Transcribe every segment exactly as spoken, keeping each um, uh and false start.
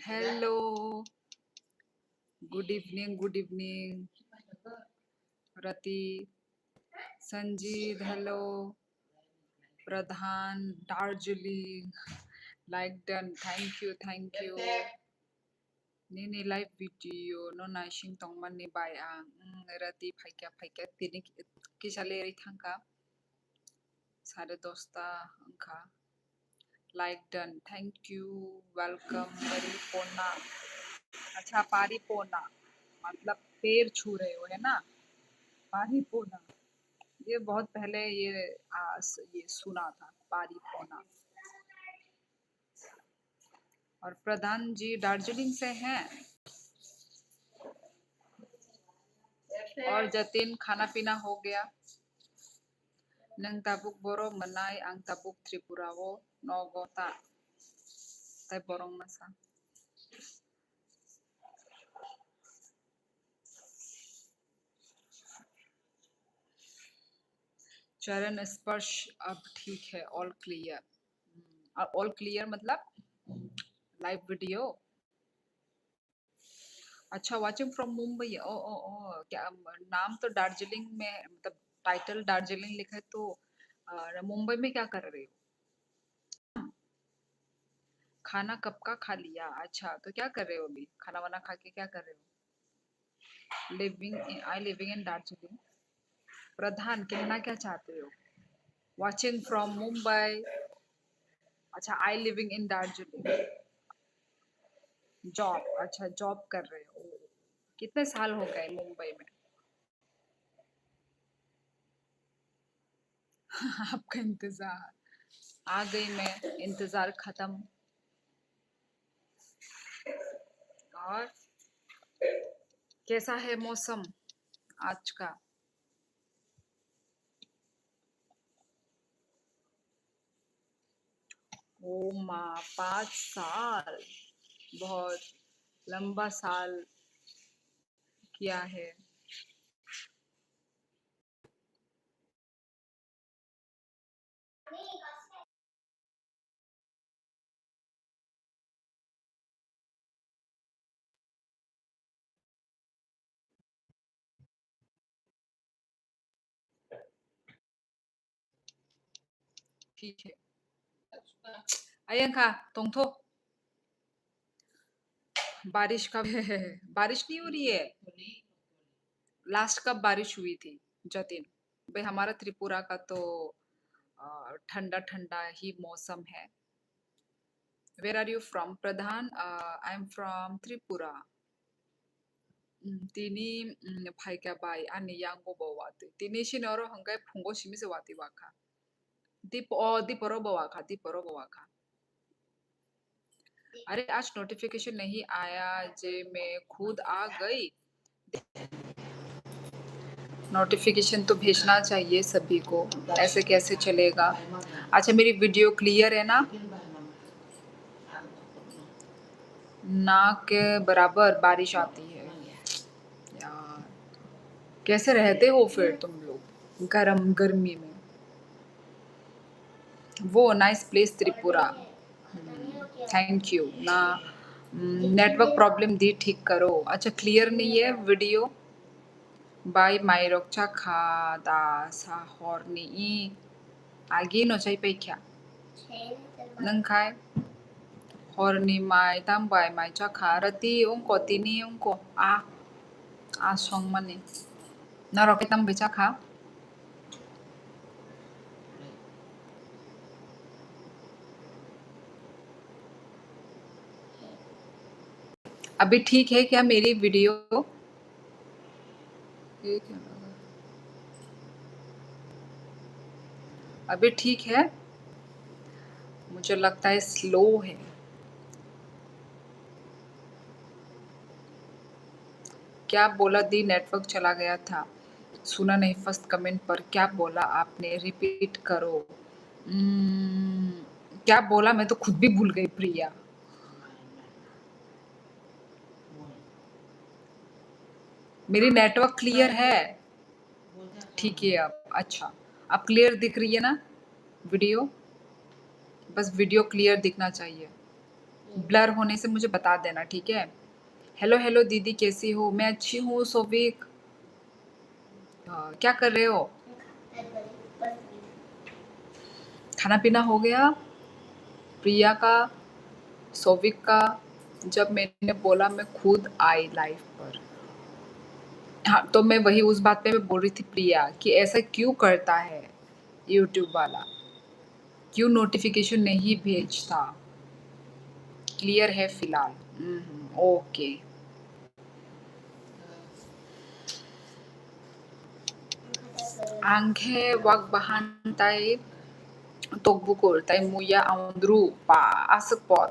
Hello. Good evening, good evening. Rati, Sanjeev, hello. Pradhan, Darjeeling, like done. Thank you, thank you. Nini live video no naising tongmani bai ang. Mm, Rati phaikha, phaikha, tini ki-, kisa lerwi thangkha. Sare dosta wngkha. Like done. Thank you. Welcome. Pari pona. अच्छा, pari pona मतलब पैर छू रहे हो, है ना? Pari pona. ये बहुत पहले ये, आ, स-, ये सुना था, pari pona. और प्रधान जी दार्जिलिंग से हैं। और जतिन, खाना पीना हो गया? Nwng tabuk borok mwnai, ang tabuk Tripura o nogo ta. Tai borok masa. चरण स्पर्श अब ठीक है, all clear। हम्म, और all clear मतलब live video। अच्छा, watching from मुंबई। ओ, ओ, ओ, क्या, नाम तो दार्जिलिंग में, मतलब, टाइटल दार्जिलिंग लिखा है, तो, अ, मुंबई में क्या कर रहे हो? खाना कब का खा लिया? अच्छा, तो क्या कर रहे हो अभी? खाना वाना खा के क्या कर रहे हो? Living in, I living in Darjeeling। प्रधान, कहना क्या चाहते हो? Watching from Mumbai. अच्छा, I living in Darjeeling। Job, अच्छा, जॉब कर रहे हो। कितने साल हो गए मुंबई में? आपका इंतजार, आ गई मैं, इंतजार खत्म। और कैसा है मौसम आज का? ओ माँ, पाँच साल, बहुत लंबा साल किया है। ठीक है। Ayang kha, tongtho. बारिश का, बारिश नहीं हो रही है। लास्ट कब बारिश हुई थी, जतिन? भाई, हमारा त्रिपुरा का तो, अ, ठंडा ठंडा ही मौसम है। Where are you from, Pradhan? Uh, I am from Tripura. Mm, tini, mm, phaikha bai, ani yango bo watwi. Tini sini oro hwnkhe phungo simi se watwi wakha. Dip-, o, diporo bo wakha, diporo bo wakha. अरे, आज नोटिफिकेशन नहीं आया जे मैं खुद आ गई। नोटिफिकेशन तो भेजना चाहिए सभी को, ऐसे कैसे चलेगा? अच्छा, मेरी वीडियो क्लियर है ना? ना के बराबर बारिश आती है यार, कैसे रहते हो फिर तुम लोग गरम गर्मी में? वो nice place Tripura. Thank you ना। नेटवर्क प्रॉब्लम दी ठीक करो। अच्छा, क्लियर नहीं है video. Bai mairok chakha da sa horni i agi no chai paikha. Nwng khai horni mai tam bai mai chakha rati ungko tini ungko a a songmani. Norok khe tam bai chakha? अभी ठीक है क्या मेरी वीडियो? ये क्या लगा? अभी ठीक है? मुझे लगता है स्लो है। क्या बोला दी, नेटवर्क चला गया था, सुना नहीं फर्स्ट कमेंट पर क्या बोला आपने, रिपीट करो। हम्म, क्या बोला मैं तो खुद भी भूल गई प्रिया। मेरी नेटवर्क क्लियर है? ठीक है, अब अच्छा, अब क्लियर दिख रही है ना वीडियो? बस वीडियो क्लियर दिखना चाहिए। ब्लर होने से मुझे बता देना, ठीक है? हेलो हेलो दीदी, कैसी हो? मैं अच्छी हूँ सोविक। अ, क्या कर रहे हो? खाना पीना हो गया प्रिया का, सोविक का? जब मैंने बोला मैं खुद आई लाइव पर। हाँ, तो मैं वही उस बात पे मैं बोल रही थी प्रिया कि ऐसा क्यों करता है यूट्यूब वाला, क्यों नोटिफिकेशन नहीं भेजता? क्लियर है फिलहाल। हम्म, okay. Ang khe wak bahan tai tok bukur tai muya aondru pa aswk pot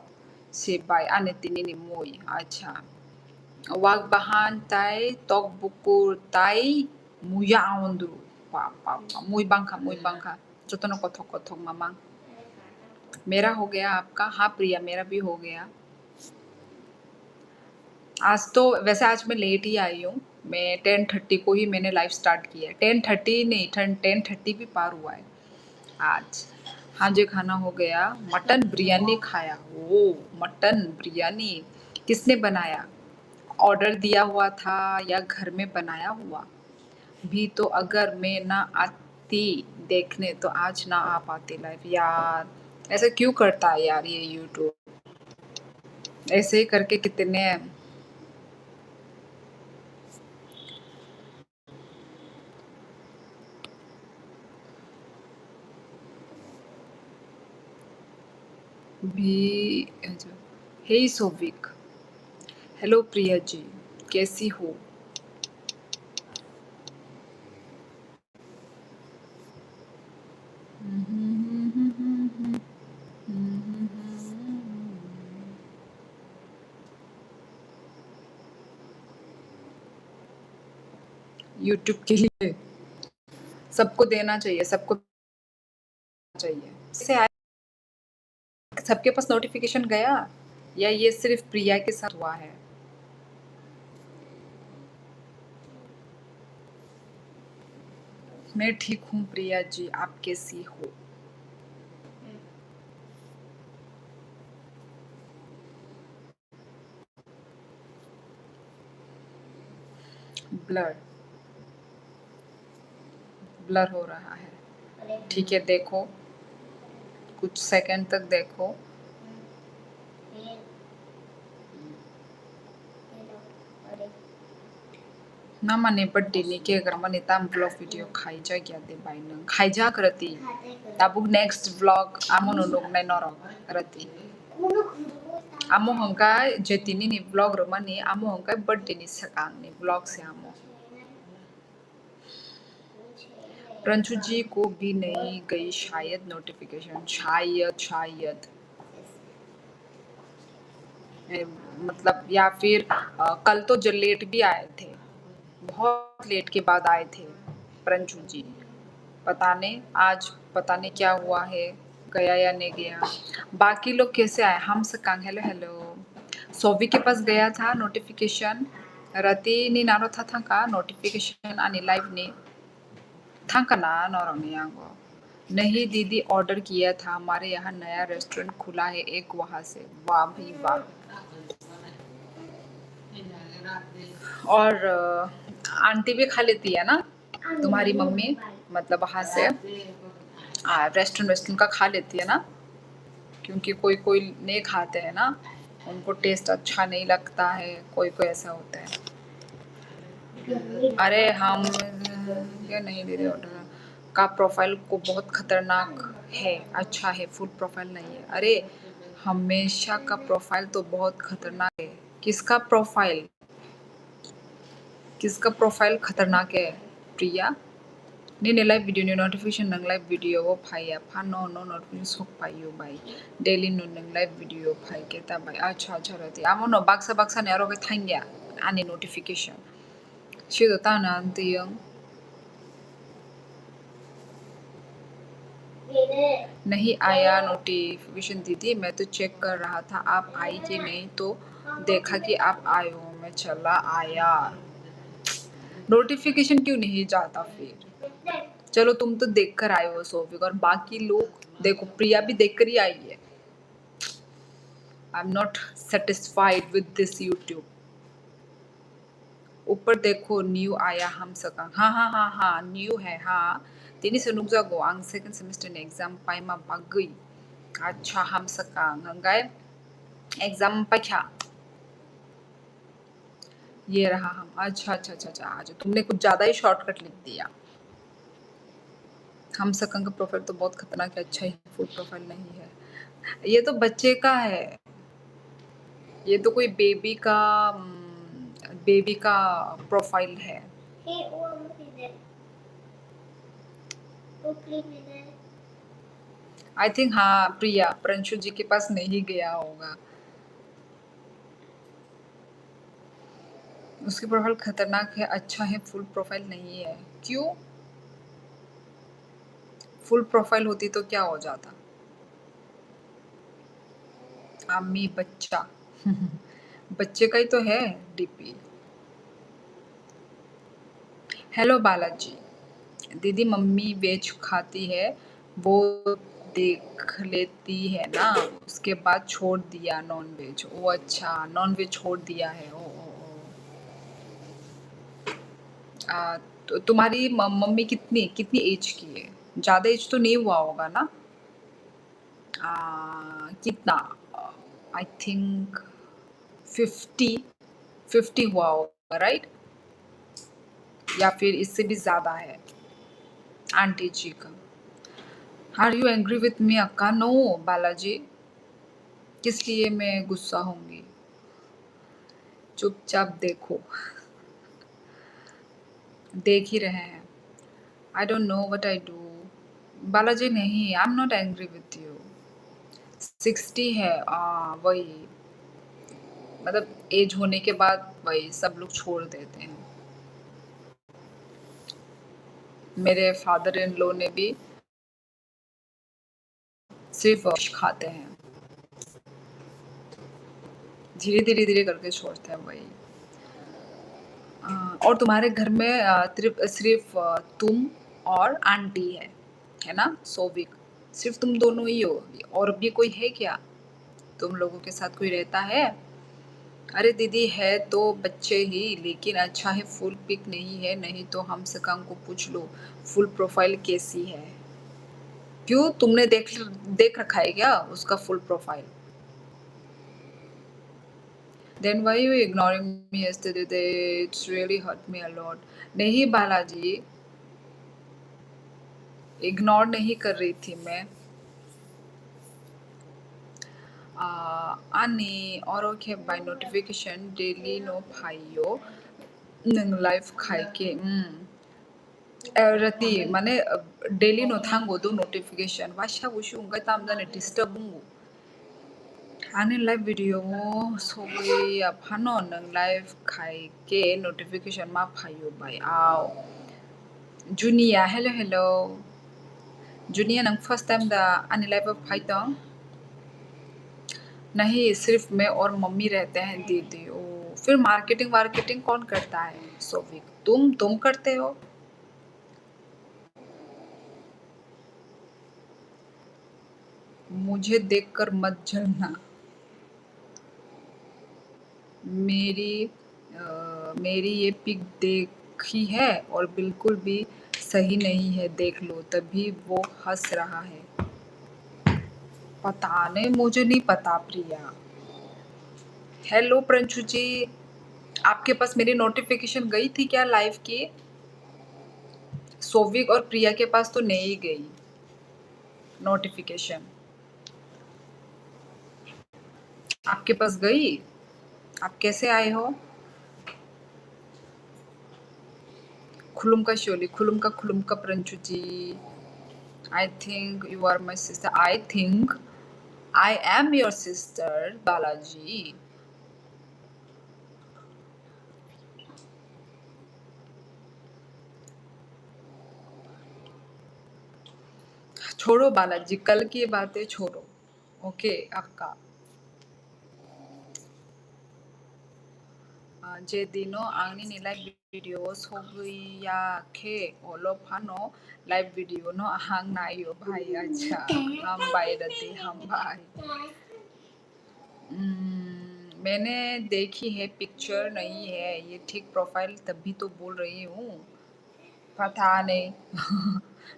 se bai ani tini ni mui. Acha. Wak bahan tai tok bukur tai muya aondru pa pa pa. Mui bangkha, mui bangkha. Jotono kothok kothok mamang. मेरा हो गया आपका? हाँ प्रिया, मेरा भी हो गया। आज तो वैसे आज मैं लेट ही आई हूँ, मैं टेन थर्टी को ही मैंने लाइव स्टार्ट किया है। टेन थर्टी नहीं, टेन थर्टी भी पार हुआ है आज। हाँ जी, खाना हो गया, मटन बिरयानी खाया। ओ, मटन बिरयानी किसने बनाया? ऑर्डर दिया हुआ था या घर में बनाया हुआ? भी तो अगर मैं ना आती देखने तो आज ना आ पाती लाइव यार। ऐसा क्यों करता है यार ये यूट्यूब? ऐसे ही करके कितने भी। हे सोविक, हेलो प्रिया जी, कैसी हो? YouTube के लिए सबको देना चाहिए, सबको चाहिए। सबके पास नोटिफिकेशन गया या ये सिर्फ प्रिया के साथ हुआ है? मैं ठीक हूँ प्रिया जी, आप कैसी हो? ब्लर, ब्लर हो रहा है, ठीक है, देखो, कुछ सेकंड तक देखो। Namani birthday ni cake ramani tam vlog video khaijak ya de bai nwng? Khaijak rati. Tabuk next vlog amo no nuknai norok rati. Amo hwnkha je tini ni vlog rwmani, amo hwnkha birthday ni swkang ni vlog se amo. Pranchu ji ko bhi nahi gayi shayad notification, shayad, shayad. ए, मतलब, या फिर, अ, कल तो जो लेट भी आए थे, बहुत लेट के बाद आए थे प्रंचू जी। पता नहीं आज, पता नहीं क्या हुआ है, गया या नहीं गया। बाकी लोग कैसे आए? हम सकंग, हेलो, हेलो। सोवी के पास गया था नोटिफिकेशन, रति ni naro tha thangka notification ani live ni. Thangka na norokni yango. नहीं दीदी, ऑर्डर किया था, हमारे यहाँ नया रेस्टोरेंट खुला है एक, वहाँ से। वाह भाई वाह। और, अ, आंटी भी खा लेती है ना तुम्हारी मम्मी, मतलब वहाँ से, आ, रेस्टोरेंट वेस्टोरेंट का खा लेती है ना? क्योंकि कोई कोई नहीं खाते हैं ना, उनको टेस्ट अच्छा नहीं लगता है, कोई कोई ऐसा होता है। अरे हम ये नहीं दे रहे ऑर्डर का प्रोफाइल को बहुत खतरनाक है, अच्छा है, फुल प्रोफाइल नहीं है। अरे हमेशा का प्रोफाइल तो बहुत खतरनाक है। किसका profile? Kiska profile khatarnak e, Priya? Nini live video ni notification nwng live video o phaiya phano no notification sok phaio bai. Daily no nwng live video phai khe ta bai. Acha, acha, rati. Amo no baksa baksa ni aro khe thangya ani notification. Sido ta na tiyong. नहीं आया नोटिफिकेशन दीदी, मैं तो चेक कर रहा था आप आई कि नहीं, तो देखा कि आप आए हो, मैं चला आया। नोटिफिकेशन क्यों नहीं जाता फिर? चलो, तुम तो देख कर आए हो सोफिक, और बाकी लोग देखो, प्रिया भी देख कर ही आई है। I'm not satisfied with this YouTube. Upar dekho, new aaya Hamsakang. Ha ha ha ha, new hai ha. Tini se nukjago ang second semester ni exam paima bagwi. Acha Hamsakang, hwngai exam paikha. Ye raha ham. Acha acha acha acha. Acha, tumne kuch zyada hi shortcut likh diya. Hamsakang ka profile to bahut khatarnak hai, acha hi full profile nahi hai. Ye to bacche ka hai. Ye to koi baby ka, baby ka profile hai. I think ha, Priya, Pranshu ji ke paas nahi gaya hoga. उसकी प्रोफाइल खतरनाक है, अच्छा है, full profile नहीं है। क्यों? Full profile होती तो क्या हो जाता? आमी बच्चा। बच्चे का ही तो है डीपी। हेलो बालाजी, दीदी मम्मी वेज खाती है, वो देख लेती है ना, उसके बाद छोड़ दिया नॉनवेज। ओ अच्छा, नॉनवेज छोड़ दिया है। ओ, ओ, ओ। आ, तो तुम्हारी म-, मम्मी कितनी, कितनी एज की है? ज़्यादा एज तो नहीं हुआ होगा ना? आ, कितना? आई थिंक फिफ्टी, फिफ्टी हुआ होगा, राइट? या फिर इससे भी ज़्यादा है आंटी जी का। Are you angry with me, अक्का? No, बालाजी, किस लिए मैं गुस्सा होंगी? चुपचाप देखो। देख ही रहे हैं। I don't know what I do। Balaji नहीं, I'm not angry with you। Sixty है, आ, वही, मतलब, एज होने के बाद वही सब लोग छोड़ देते हैं। मेरे फादर इन लॉ ने भी सिर्फ खाते हैं, धीरे धीरे धीरे करके छोड़ते हैं भाई। अ, और तुम्हारे घर में, अ, त्रिप-, सिर्फ, अ, तुम और आंटी है, है ना सोविक? सिर्फ तुम दोनों ही हो, और भी कोई है क्या तुम लोगों के साथ? कोई रहता है? अरे दीदी, है तो बच्चे ही, लेकिन अच्छा है फुल पिक नहीं है, नहीं तो हम सकांग को पूछ लो फुल प्रोफाइल कैसी है। क्यों, तुमने देख, देख रखा है क्या उसका full profile? Then why you ignoring me yesterday? It's really hurt me a lot। नहीं बालाजी, इग्नोर नहीं कर रही थी मैं। Ah, ani oro khe by notification daily no phaio nwng live khaikhe, mm. Eh, rati, mane, eh, daily no thango do notification. Waisa wusu wngkha tam jani disturb wngo. Ani live video o sogwi aphano nwng live khaikhe notification ma phaio bai. Ao. Junia, hello, hello. Junia, nang first time da ani live o phai tong? नहीं, सिर्फ मैं और मम्मी रहते हैं दीदी। ओ, फिर मार्केटिंग वार्केटिंग कौन करता है सोविक? तुम, तुम करते हो? मुझे देखकर मत जलना। मेरी, अ, मेरी ये पिक देखी है और बिल्कुल भी सही नहीं है, देख लो, तभी वो हंस रहा है। पता नहीं, मुझे नहीं पता प्रिया। हेलो प्रंशु जी, आपके पास मेरी नोटिफिकेशन गई थी क्या लाइव की? सोविक और प्रिया के पास तो नहीं गई नोटिफिकेशन। आपके पास गई? आप कैसे आए हो? खुलुमका शिवली, खुलुमका, खुलुमका प्रंशु जी। I think you are my sister। I think I am your sister, Balaji. छोड़ो बालाजी, कल की बातें छोड़ो। ओके, अक्का। Ah, je dino ang nini live video o sogwi ya khe, olo phano live video no ang naio bhai, acha. Hambai rati, hambai. हम्म, मैंने देखी है, पिक्चर नहीं है ये ठीक प्रोफाइल, तभी तो बोल रही हूँ। पता नहीं।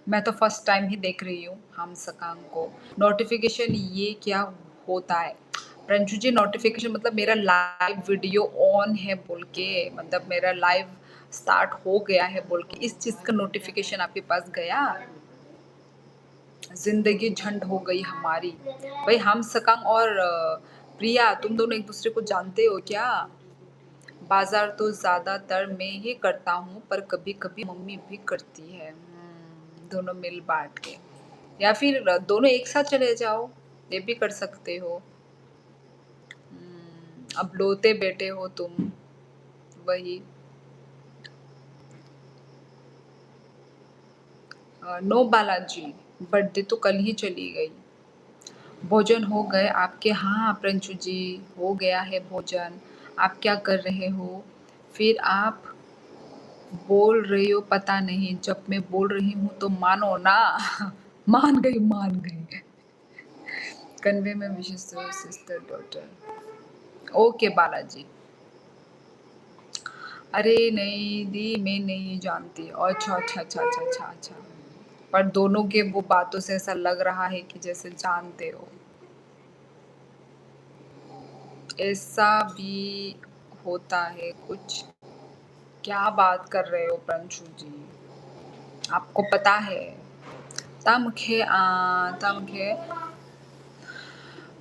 मैं तो फर्स्ट टाइम ही देख रही हूँ हम सकांग को। नोटिफिकेशन ये क्या होता है? प्रंशु जी, नोटिफिकेशन मतलब मेरा लाइव वीडियो ऑन है बोल के, मतलब मेरा लाइव स्टार्ट हो गया है बोल के, इस चीज़ का नोटिफिकेशन आपके पास गया? जिंदगी झंड हो गई हमारी। भाई, हम सकांग और, अ, प्रिया, तुम दोनों एक दूसरे को जानते हो क्या? बाजार तो ज़्यादातर मैं ही करता हूँ, पर कभी-कभी मम्मी भी करती है। हम्म, दोनों मिल बांट के, या फिर दोनों एक साथ चले जाओ, ये भी कर सकते हो। हम्म, अब लोते बेटे हो तुम, वही। अ, नो बालाजी, बर्थडे तो कल ही चली गई। भोजन हो गए आपके? हाँ, प्रंशु जी, हो गया है भोजन। आप क्या कर रहे हो? फिर आप बोल रही हो, पता नहीं। जब मैं बोल रही हूँ तो मानो ना। मान गई, मान गई। Convey my wishes to sister daughter। Okay Balaji. अरे नहीं दी, मैं नहीं जानती। अच्छा, अच्छा, अच्छा। पर दोनों के वो बातों से ऐसा लग रहा है कि जैसे जानते हो। ऐसा भी होता है कुछ। क्या बात कर रहे हो प्रंशु जी? आपको पता है? Tamkhe, ah, tamkhe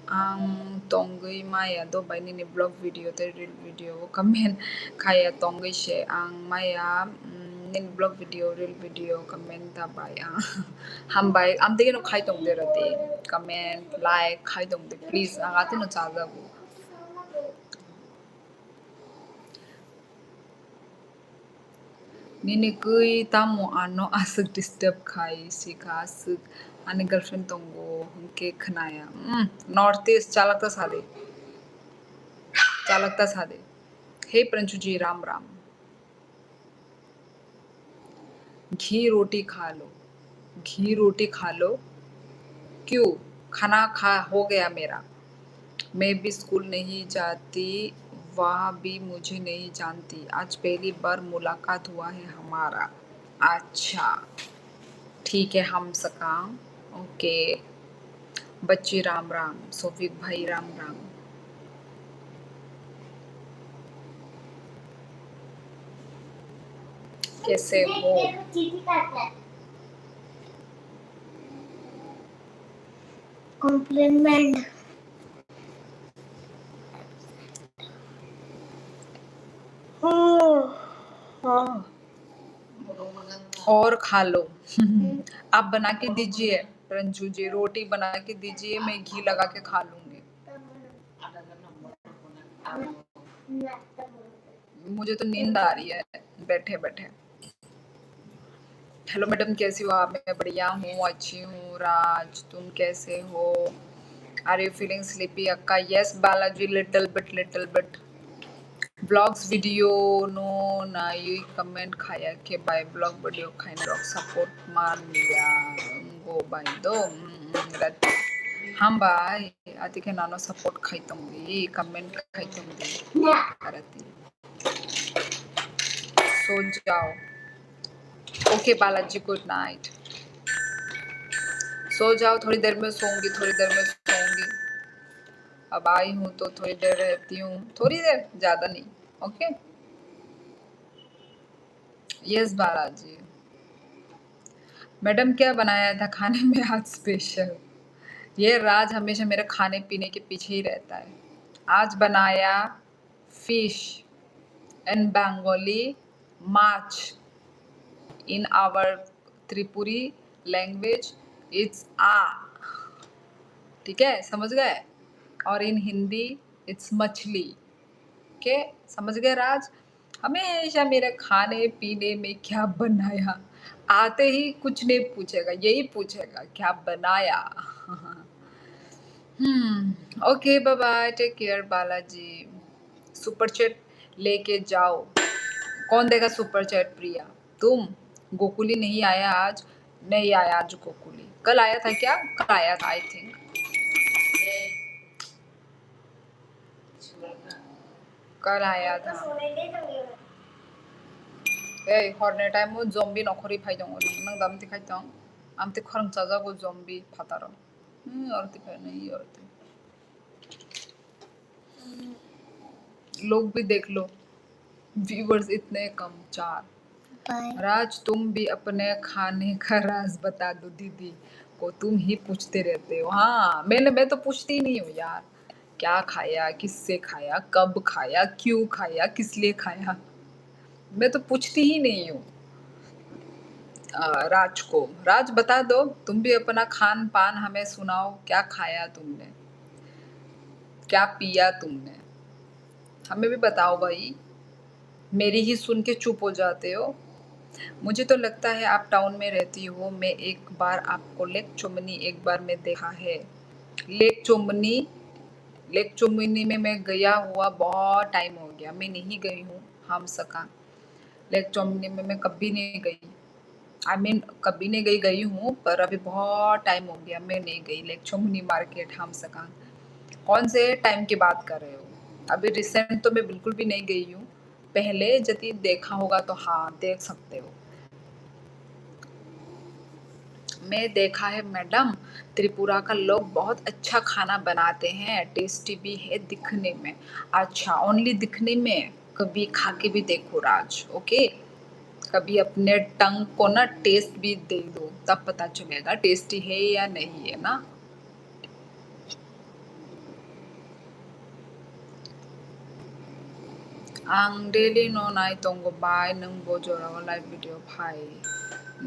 ang tongwi maya do bai nini vlog video tei reel video o comment khaya tongwi se ang maya, mm, nini vlog video, reel video comment ta bai ang hambai amtwi no khai tong de rati comment, like khai tong de please, ang atino chajago. Nini kwi tamo ano aswk disturb khai sikha, aswk ani girlfriend tongo hwnkhe khnaya. Mm, North East chalak ta sadi. Chalak ta sadi. Hey Pranchuji, Ram Ram. घी रोटी खा लो, घी रोटी खा लो। क्यों? खाना खा, हो गया मेरा। मैं भी स्कूल नहीं जाती, वह भी मुझे नहीं जानती। आज पहली बार मुलाकात हुआ है हमारा। अच्छा, ठीक है, हम सका। ओके। बच्ची राम राम, सोफिक भाई राम राम। कैसे हो? कॉम्प्लीमेंट। और खा लो। आप बना के दीजिए, रंजू जी, रोटी बना के दीजिए, मैं घी लगा के खा लूंगी। मुझे तो नींद आ रही है बैठे बैठे। हेलो मैडम, कैसी हो आप? मैं बढ़िया हूँ, अच्छी हूँ। राज, तुम कैसे हो? Are you feeling sleepy, अक्का? Yes Balaji, little bit, little bit. Vlogs video no na yui comment khaya khe bai vlog video khaina rok support man ya ngo bai do. Mm, mm, rat. Hambai, ati khe nano support khai tong di, comment khai tong di. Arati. सो जाओ। ओके Balaji, good night. सो जाओ, थोड़ी देर में सोऊंगी, थोड़ी देर में सोऊंगी। अब आई हूँ तो थोड़ी देर रहती हूँ, थोड़ी देर, ज्यादा नहीं। Okay, yes Balaji. मैडम, क्या बनाया था खाने में आज स्पेशल? ये राज हमेशा मेरे खाने पीने के पीछे ही रहता है। आज बनाया fish, in Bengali, माछ, in our Tripuri language, it's a, ठीक है, समझ गए? और in हिंदी, it's मछली। ओके, समझ गए राज? हमेशा मेरे खाने पीने में क्या बनाया, आते ही कुछ नहीं पूछेगा, यही पूछेगा, क्या बनाया? हम्म, okay, bye bye, take care Balaji. Super chat लेके जाओ। कौन देगा सुपर चैट, प्रिया? तुम? गोकुली नहीं आया आज? नहीं आया आज गोकुली। कल आया था क्या? कल आया था, I think. Kal aya tha. Ei, horni time o zombie nokhorwi phai tongo. Nang dam ti khai tong. Amte khorang chajago zombie phataro. Hmm, oro ti khai nai, oro ti. लोग भी देख लो, व्यूअर्स इतने कम, चार। राज, तुम भी अपने खाने का राज बता दो दीदी को, तुम ही पूछते रहते हो। हाँ, मैंने, मैं तो पूछती ही नहीं हूँ यार, क्या खाया, किससे खाया, कब खाया, क्यों खाया, किस लिए खाया, मैं तो पूछती ही नहीं हूँ। अ, राज को, राज बता दो, तुम भी अपना खान पान हमें सुनाओ, क्या खाया तुमने, क्या पिया तुमने, हमें भी बताओ भाई, मेरी ही सुन के चुप हो जाते हो। मुझे तो लगता है आप टाउन में रहती हो, मैं एक बार आपको लेक चोमनी एक बार में देखा है। लेक चोमनी, लेक चोमनी में मैं गया हुआ बहुत टाइम हो गया, मैं नहीं गई हूँ। हम सका लेक चोमनी में मैं कभी नहीं गई। आई मीन, कभी नहीं गई, गई हूँ, पर अभी बहुत टाइम हो गया, मैं नहीं गई लेक चोमनी मार्केट, हम सका। कौन से टाइम की बात कर रहे हो? अभी रिसेंट तो मैं बिल्कुल भी नहीं गई हूँ। पहले यदि देखा होगा तो हाँ, देख सकते हो। मैं देखा है मैडम, त्रिपुरा का लोग बहुत अच्छा खाना बनाते हैं, टेस्टी भी है दिखने में। अच्छा, ओनली दिखने में? कभी खा के भी देखो राज, ओके? कभी अपने टंग को ना टेस्ट भी दे दो, तब पता चलेगा टेस्टी है या नहीं है ना। Ang daily no nai tongo bai, nwng bo jorao live video phai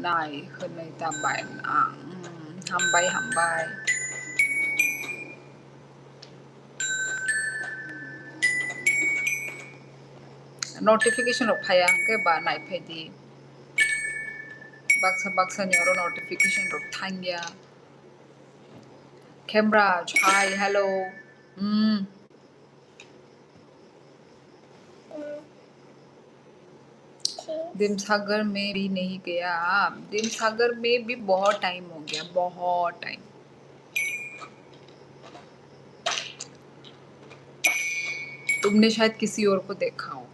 nai hwnwi ta bai ang. Mm, hambai, hambai. Notification rok phaiya hwnkhe ba nai phai di. Baksa baksa ni oro notification rok thangya. Khemraj, hi, hello. Mm. दिमसागर में भी नहीं गया आप? दिमसागर में भी बहुत टाइम हो गया, बहुत टाइम। तुमने शायद किसी और को देखा होगा।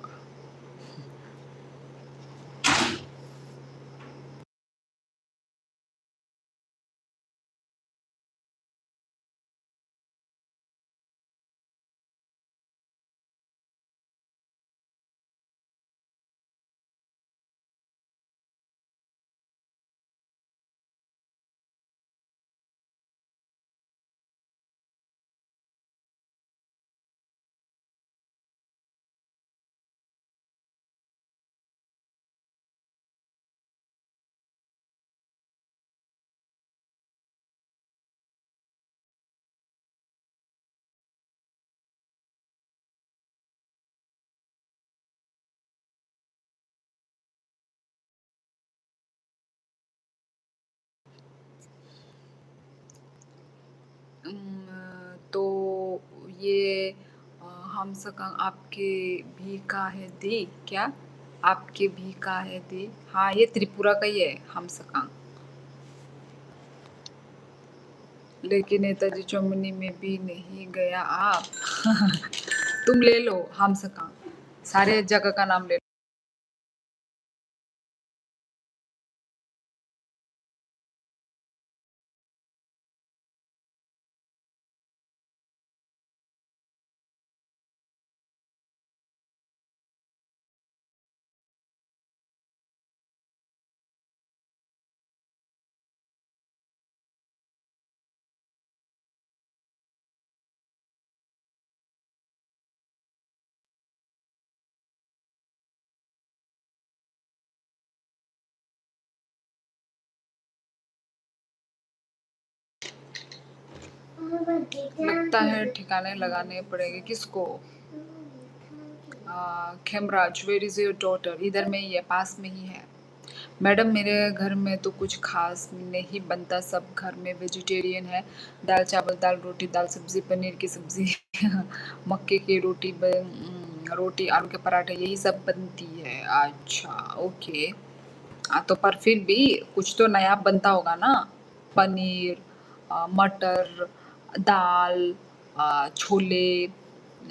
तो ये हम सकंग आपके भी का है दी क्या? आपके भी का है दी? हाँ, ये त्रिपुरा का ही है, हम सकंग। लेकिन नेताजी चौमनी में भी नहीं गया आप। तुम ले लो, हम सकंग। सारे जगह का नाम ले लो। लगता है ठिकाने लगाने पड़ेंगे। किसको? Khemraj, where is your daughter? इधर में ही है, पास में ही है। मैडम, मेरे घर में तो कुछ खास नहीं बनता, सब घर में वेजिटेरियन है। दाल चावल, दाल रोटी, दाल सब्जी, पनीर की सब्जी, मक्के की रोटी, रोटी, आलू के पराठे, यही सब बनती है। अच्छा, ओके। हाँ, तो पर फिर भी कुछ तो नया बनता होगा ना? पनीर, मटर, दाल, छोले,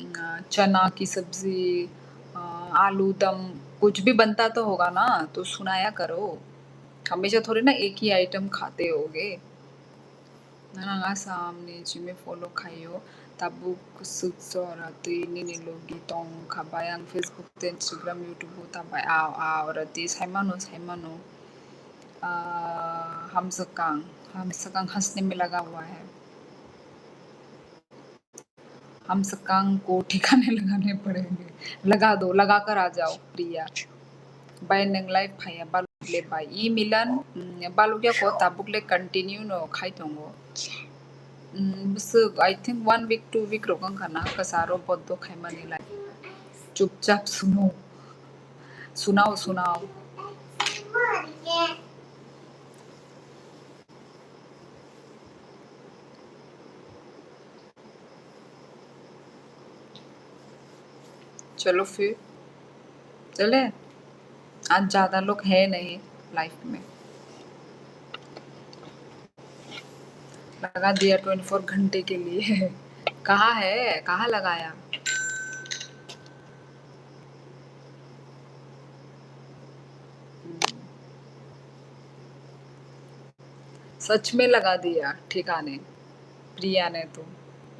अ, चना की सब्जी, अ, आलू दम, कुछ भी बनता तो होगा ना, तो सुनाया करो। हमेशा थोड़ी ना एक ही आइटम खाते होगे। Nang Assam ni chimi follow khaio, tabuk swk jora twi nini logi tong kha bai ang Facebook tei Instagram, YouTube o ta bai ao ao rati saimano saimano. Ah, hamswkang, hamswkang hasne mein laga hua hai. Hamswkang ko thikane lagane padenge. Laga do, laga kar aa jao, Priya. Bai nwng live phaiya, baluk le bai. I Milan, mm, baluk ya ko tabuk le continue no khai tongo. Mm, bwswk, I think one week, two week rok wng kha na, kwcharo boddo khaimani lai. Chupchap suno. Sunao, sunao. चलो फिर, चले। आज ज्यादा लोग है नहीं लाइफ में। लगा दिया ट्वेंटी फ़ोर घंटे के लिए। कहाँ है, कहाँ लगाया? सच में लगा दिया ठिकाने प्रिया ने तो।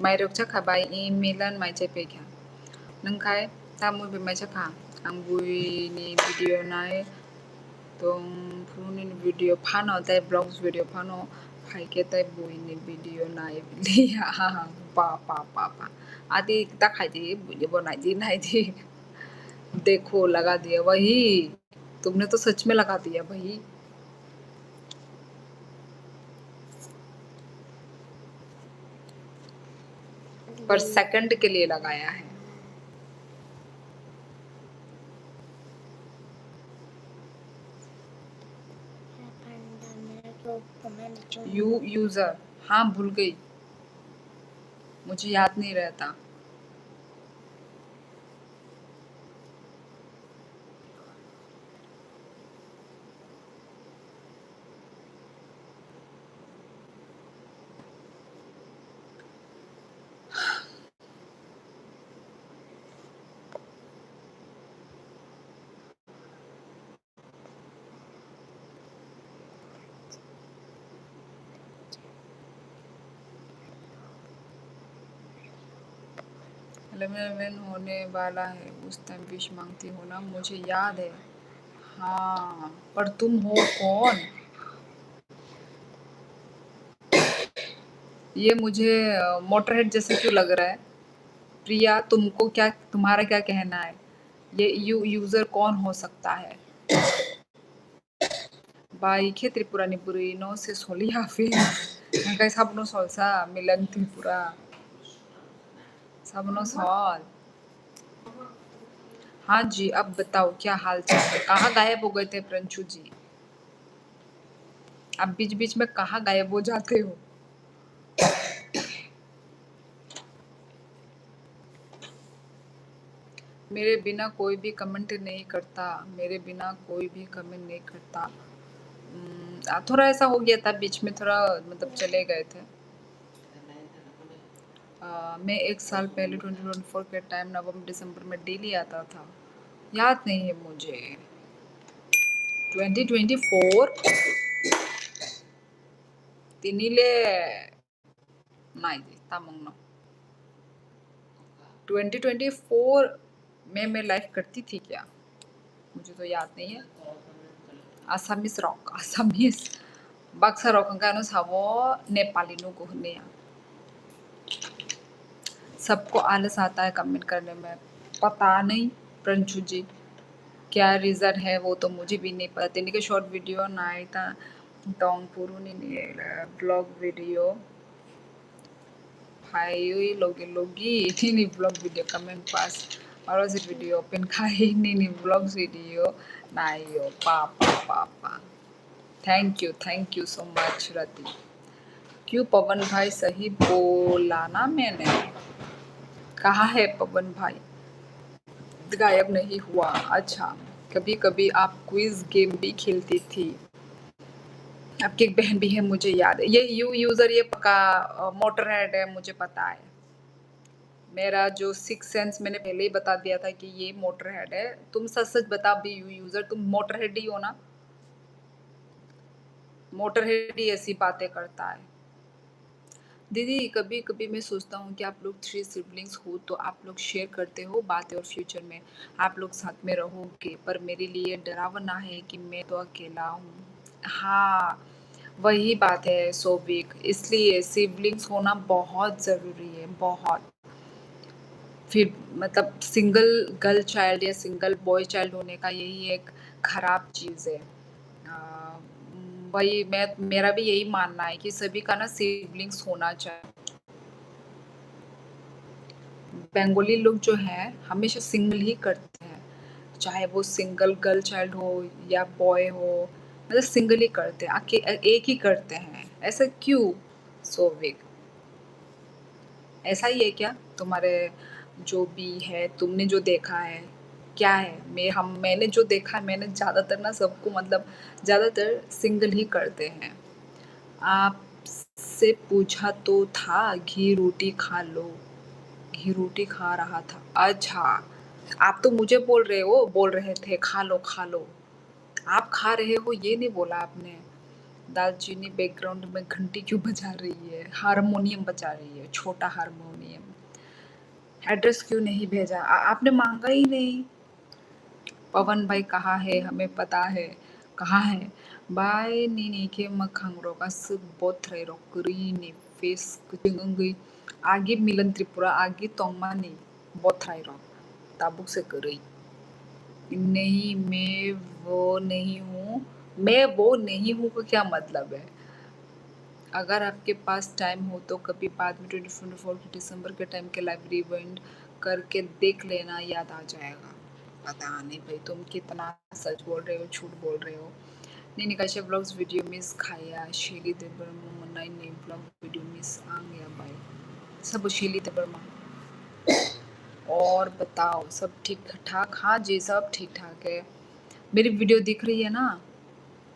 Mai rok cha kha bai, i Milan mai chai pai kha. Nung khai ta movie mai cha kha. Ang bui ni video nai tong phuru ni video phano tei vlogs video phano khai khe tei bui ni video nai liya. Pa, pa, pa, pa. Adi ta khai di, bui ni bo nai di, nai di. Dekho, laga diya wahi. तुमने तो सच में लगा दिया भाई। पर सेकंड के लिए लगाया है। यू यूजर, हाँ, भूल गई, मुझे याद नहीं रहता। इलेवन होने वाला है, उस टाइम विश मांगती हो ना, मुझे याद है। हाँ, पर तुम हो कौन? ये मुझे, अ, मोटरहेड जैसे क्यों लग रहा है? प्रिया, तुमको क्या, तुम्हारा क्या कहना है? ये यू-, यूजर कौन हो सकता है? Bai khe Tripura ni bwrwi no se soli ya phi. Hingkai sabono sol sa, Milan Tripura. Sabono sol. हाँ जी, अब बताओ क्या हाल चाल है? कहाँ गायब हो गए थे प्रियांशु जी? आप बीच बीच में कहाँ गायब हो जाते हो? मेरे बिना कोई भी कमेंट नहीं करता, मेरे बिना कोई भी कमेंट नहीं करता। हम्म, आ, थोड़ा ऐसा हो गया था, बीच में थोड़ा, मतलब, चले गए थे। आ, मैं एक साल पहले ट्वेंटी ट्वेंटी फ़ोर के टाइम नवंबर दिसंबर में डेली आता था, याद नहीं है मुझे। Twenty twenty four tini le nai di tamung no. Twenty twenty four में मैं लाइव करती थी क्या? मुझे तो याद नहीं है। Assamese rok, Assamese. Baksa rok hwnkhe ano sabo Nepali nugo hwnwi. सबको आलस आता है कमेंट करने में, पता नहीं प्रियांशु जी क्या रीज़न है, वो तो मुझे भी नहीं पता। Tini khe short video nai ta tong phuru nini, eh, vlog video phaiwi logi logi nini vlog video comment pass, oro se video open khai nini vlog video naio, pa, pa, pa, pa. Thank you, thank you so much, Rati. क्यों पवन भाई, सही बोला ना मैंने? कहाँ है पवन भाई? गायब नहीं हुआ। अच्छा, कभी कभी आप क्विज गेम भी खेलती थी। आपकी एक बहन भी है, मुझे याद है। ये यू यूजर, ये पक्का, अ, मोटरहेड है, मुझे पता है। मेरा जो सिक्स सेंस मैंने पहले ही बता दिया था कि ये मोटर हेड है। तुम सच सच बताओ भी, यू यूजर, तुम मोटर हेड ही हो ना? मोटर हेड ही ऐसी बातें करता है। दीदी, कभी कभी मैं सोचता हूँ कि आप लोग थ्री सिबलिंग्स हो तो आप लोग शेयर करते हो बातें और फ्यूचर में आप लोग साथ में रहोगे, पर मेरे लिए डरावना है कि मैं तो अकेला हूँ। हाँ, वही बात है सोविक, इसलिए सिबलिंग्स होना बहुत ज़रूरी है, बहुत। फिर मतलब सिंगल गर्ल चाइल्ड या सिंगल बॉय चाइल्ड होने का यही एक खराब चीज़ है। वही मैं, मेरा भी यही मानना है कि सभी का ना सिबलिंग्स होना चाहिए। बंगाली लोग जो है हमेशा सिंगल ही करते हैं, चाहे वो सिंगल गर्ल चाइल्ड हो या बॉय हो, मतलब सिंगल ही करते हैं, एक ही करते हैं। ऐसा क्यों सोविक? ऐसा ही है क्या तुम्हारे जो भी है, तुमने जो देखा है, क्या है? मैं हम मैंने जो देखा है, मैंने ज़्यादातर ना सबको, मतलब ज़्यादातर सिंगल ही करते हैं। आपसे पूछा तो था, घी रोटी खा लो, घी रोटी खा रहा था। अच्छा, आप तो मुझे बोल रहे हो, बोल रहे थे खा लो, खा लो। आप खा रहे हो ये नहीं बोला आपने। दालचीनी बैकग्राउंड में घंटी क्यों बजा रही है? हारमोनियम बजा रही है, छोटा हारमोनियम। एड्रेस क्यों नहीं भेजा? आ, आपने मांगा ही नहीं। पवन भाई कहाँ है? हमें पता है कहाँ है। Bai nini khe mwkhang rok aswk bothrai rok kwrwi ni face kwchwng wngwi agi Milan Tripura agi tongmani bothrai rok tabuk se kwrwi. नहीं, मैं वो नहीं हूँ। मैं वो नहीं हूँ का क्या मतलब है? अगर आपके पास टाइम हो तो कभी बाद में ट्वेंटी ट्वेंटी फ़ोर के दिसंबर के टाइम के लाइव रिवाइंड करके देख लेना, याद आ जाएगा। पता नहीं भाई तुम कितना सच बोल रहे हो, झूठ बोल रहे हो। Nini kaisa vlogs video miss khaya, Shelly Debbarma manai ni vlog video miss ang ya bai. Sabo Shelly Debbarma. और बताओ, सब ठीक ठाक? हाँ जी, सब ठीक ठाक है। मेरी वीडियो दिख रही है ना?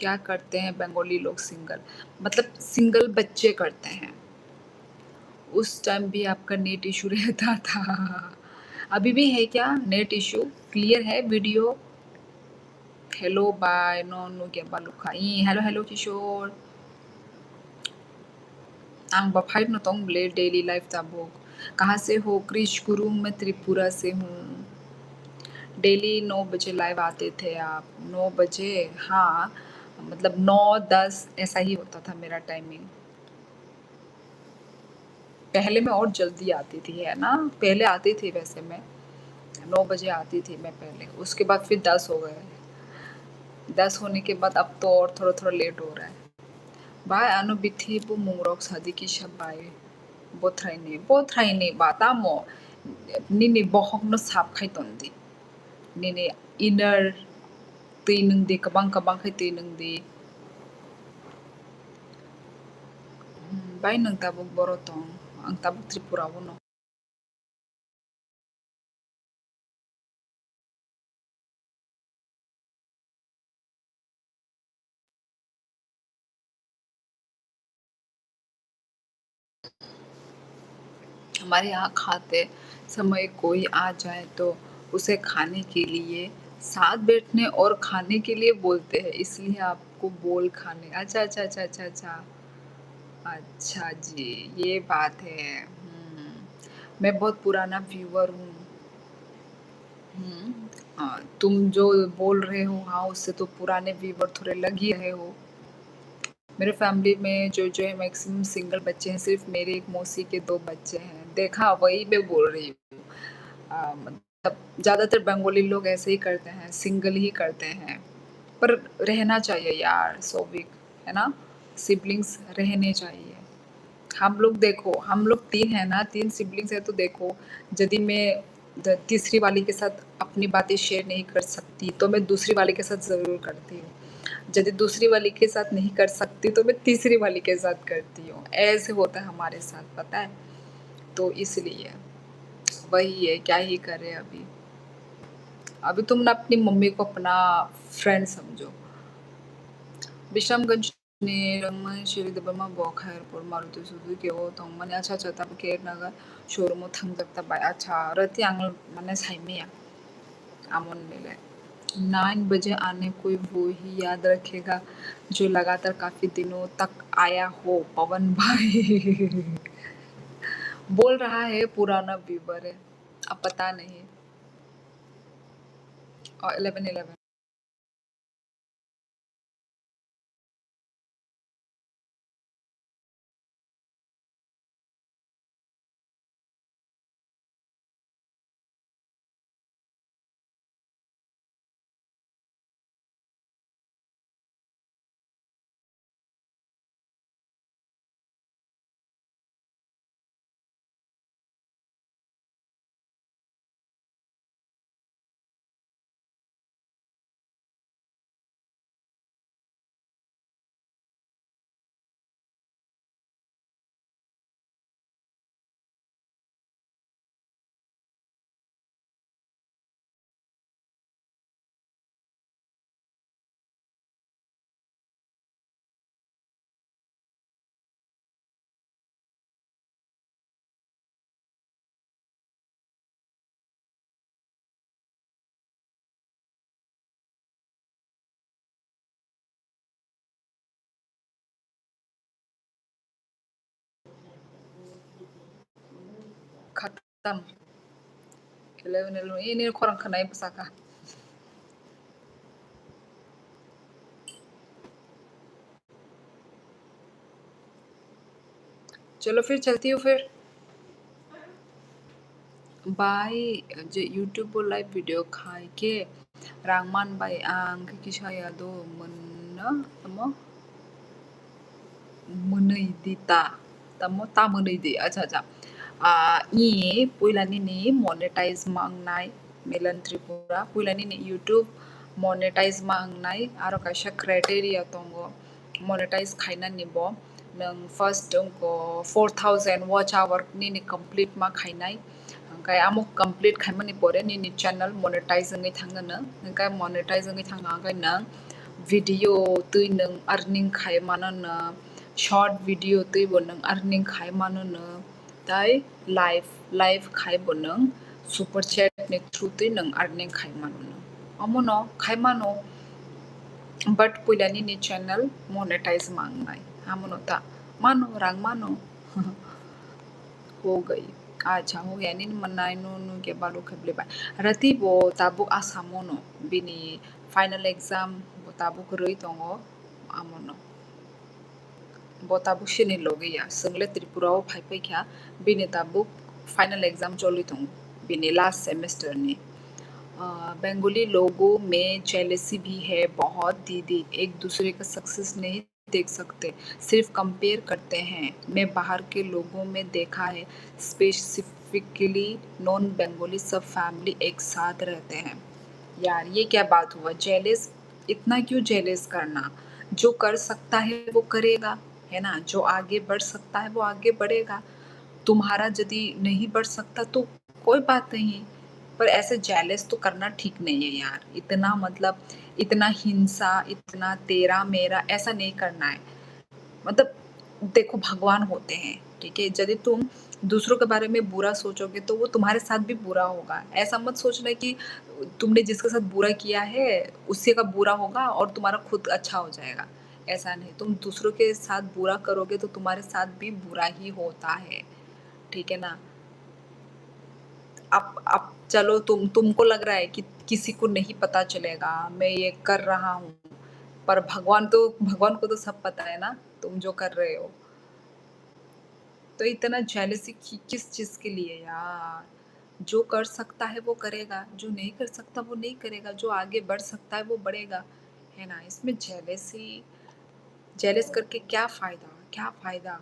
क्या करते हैं बंगाली लोग सिंगल, मतलब सिंगल बच्चे करते हैं। उस टाइम भी आपका नेट इशू रहता था। अभी भी है क्या नेट इशू? क्लियर है video? Hello, bye. No, no, क्या बालू खा? ई, hello, hello, किशोर। Ang ba five no tong ble daily life tabuk. कहाँ से हो? कृष गुरुंग, मैं त्रिपुरा से हूँ। डेली नौ बजे लाइव आते थे आप? नौ बजे, हाँ, मतलब नौ दस ऐसा ही होता था मेरा टाइमिंग। पहले मैं और जल्दी आती थी, है ना? पहले आती थी वैसे मैं, नौ बजे आती थी मैं पहले, उसके बाद फिर दस हो गए। दस होने के बाद अब तो और थोड़ा थोड़ा लेट हो रहा है। Bai ano bithi bumung rok sadi kisa bai. Bothrai ni, bothrai ni ba tamo nini bohok no sap khai ton di. Nini inner twi nwng di, kwbang kwbang khai twi nwng di. Hmm, bai nwng tabuk boro tong, ang tabuk Tripura o no. हमारे यहाँ खाते समय कोई आ जाए तो उसे खाने के लिए साथ बैठने और खाने के लिए बोलते हैं, इसलिए आपको बोल खाने। अच्छा, अच्छा, अच्छा, अच्छा, अच्छा। अच्छा जी, ये बात है। हम्म, मैं बहुत पुराना व्यूअर हूँ। हम्म, हाँ, तुम जो बोल रहे हो, हाँ, उससे तो पुराने व्यूअर थोड़े लग ही रहे हो। मेरे फैमिली में जो, जो है, मैक्सिमम सिंगल बच्चे हैं, सिर्फ मेरे एक मौसी के दो बच्चे हैं। देखा, वही मैं बोल रही हूँ। अ, मतलब, ज़्यादातर बंगाली लोग ऐसे ही करते हैं, सिंगल ही करते हैं। पर रहना चाहिए यार, सौविक, है ना? सिबलिंग्स रहने चाहिए। हम लोग देखो, हम लोग तीन है ना, तीन सिबलिंग्स है, तो देखो, यदि मैं द-, तीसरी वाली के साथ अपनी बातें शेयर नहीं कर सकती, तो मैं दूसरी वाली के साथ ज़रूर करती हूँ। यदि दूसरी वाली के साथ नहीं कर सकती, तो मैं तीसरी वाली के साथ करती हूँ। ऐसे होता है हमारे साथ, पता है? तो इसलिए वही है, क्या ही करें अभी। अभी तुम ना अपनी मम्मी को अपना फ्रेंड समझो। Bishramganj Ni rwngmani Siri Debbarma bo Khairpur Maruti Suzuki o tongmani. Acha, acha, tabuk khe Naga showroom o thangjak ta bai. Acha, rati ang mane saimaya. Amon nile. Nine बजे आने कोई वो ही याद रखेगा जो लगातार काफी दिनों तक आया हो, पवन भाई। बोल रहा है पुराना व्यूअर है, अब पता नहीं। और eleven eleven. Khatam. Eleven, eleven. Ini khorang khanai bwsaka. चलो फिर चलती हूँ फिर। Bai je YouTube o live video khai khe rang man bai ang khe kisa ya do mwnno tamo mwnwi di ta tamo ta mwnwi di acha acha. Ah, i puila nini monetize mangnai Milan Tripura puila nini YouTube monetize mangnai aro kaisa criteria tongo. Monetize khainani bo nwng first wngkha four thousand watch hour nini complete ma khainai, hwnkhe amo complete khaimani pore nini channel monetize wngwi thangna nwng, hwnkhe monetize wngwi thangna hwnkhe nwng video twi nwng earning khai mano nwng, short video twi bo nwng earning khai mano nwng. Tai live, live khai bo nwng super chat ni through twi nwng earning khai mano nwng. Omono khai mano, but puila nini channel monetize mangnai. Amono ta mano, rang mano. Ho gai. Acha, ho gai, nini manai no, no ke balu kheble bai. Rati bo tabuk Asamo no, bini final exam bo tabuk rwi tongo, amono. Bo tabuk sini logi ya, swngle Tripura o phai phai kha, bini tabuk final exam choli tongo, bini last semester ni. Ah, Bengali लोगों में jealousy भी है बहुत दीदी, एक दूसरे का सक्सेस नहीं देख सकते, सिर्फ कंपेयर करते हैं। मैं बाहर के लोगों में देखा है, स्पेसिफिकली नॉन बंगाली सब फैमिली एक साथ रहते हैं। यार, ये क्या बात हुआ? जेलस, इतना क्यों जेलस करना? जो कर सकता है वो करेगा, है ना? जो आगे बढ़ सकता है वो आगे बढ़ेगा। तुम्हारा यदि नहीं बढ़ सकता तो कोई बात नहीं, पर ऐसे जेलस तो करना ठीक नहीं है यार। इतना, मतलब, इतना हिंसा, इतना तेरा मेरा, ऐसा नहीं करना है। मतलब, देखो, भगवान होते हैं, ठीक है? यदि तुम दूसरों के बारे में बुरा सोचोगे तो वो तुम्हारे साथ भी बुरा होगा। ऐसा मत सोचना कि तुमने जिसके साथ बुरा किया है उसी का बुरा होगा और तुम्हारा खुद अच्छा हो जाएगा। ऐसा नहीं, तुम दूसरों के साथ बुरा करोगे तो तुम्हारे साथ भी बुरा ही होता है, ठीक है ना? अब, अब चलो, तुम, तुमको लग रहा है कि किसी को नहीं पता चलेगा मैं ये कर रहा हूँ, पर भगवान तो, भगवान को तो सब पता है ना तुम जो कर रहे हो। तो इतना जेलसी कि-, किस चीज़ के लिए यार? जो कर सकता है वो करेगा, जो नहीं कर सकता वो नहीं करेगा, जो आगे बढ़ सकता है वो बढ़ेगा, है ना? इसमें जेलसी, जेलस करके क्या फ़ायदा, क्या फ़ायदा?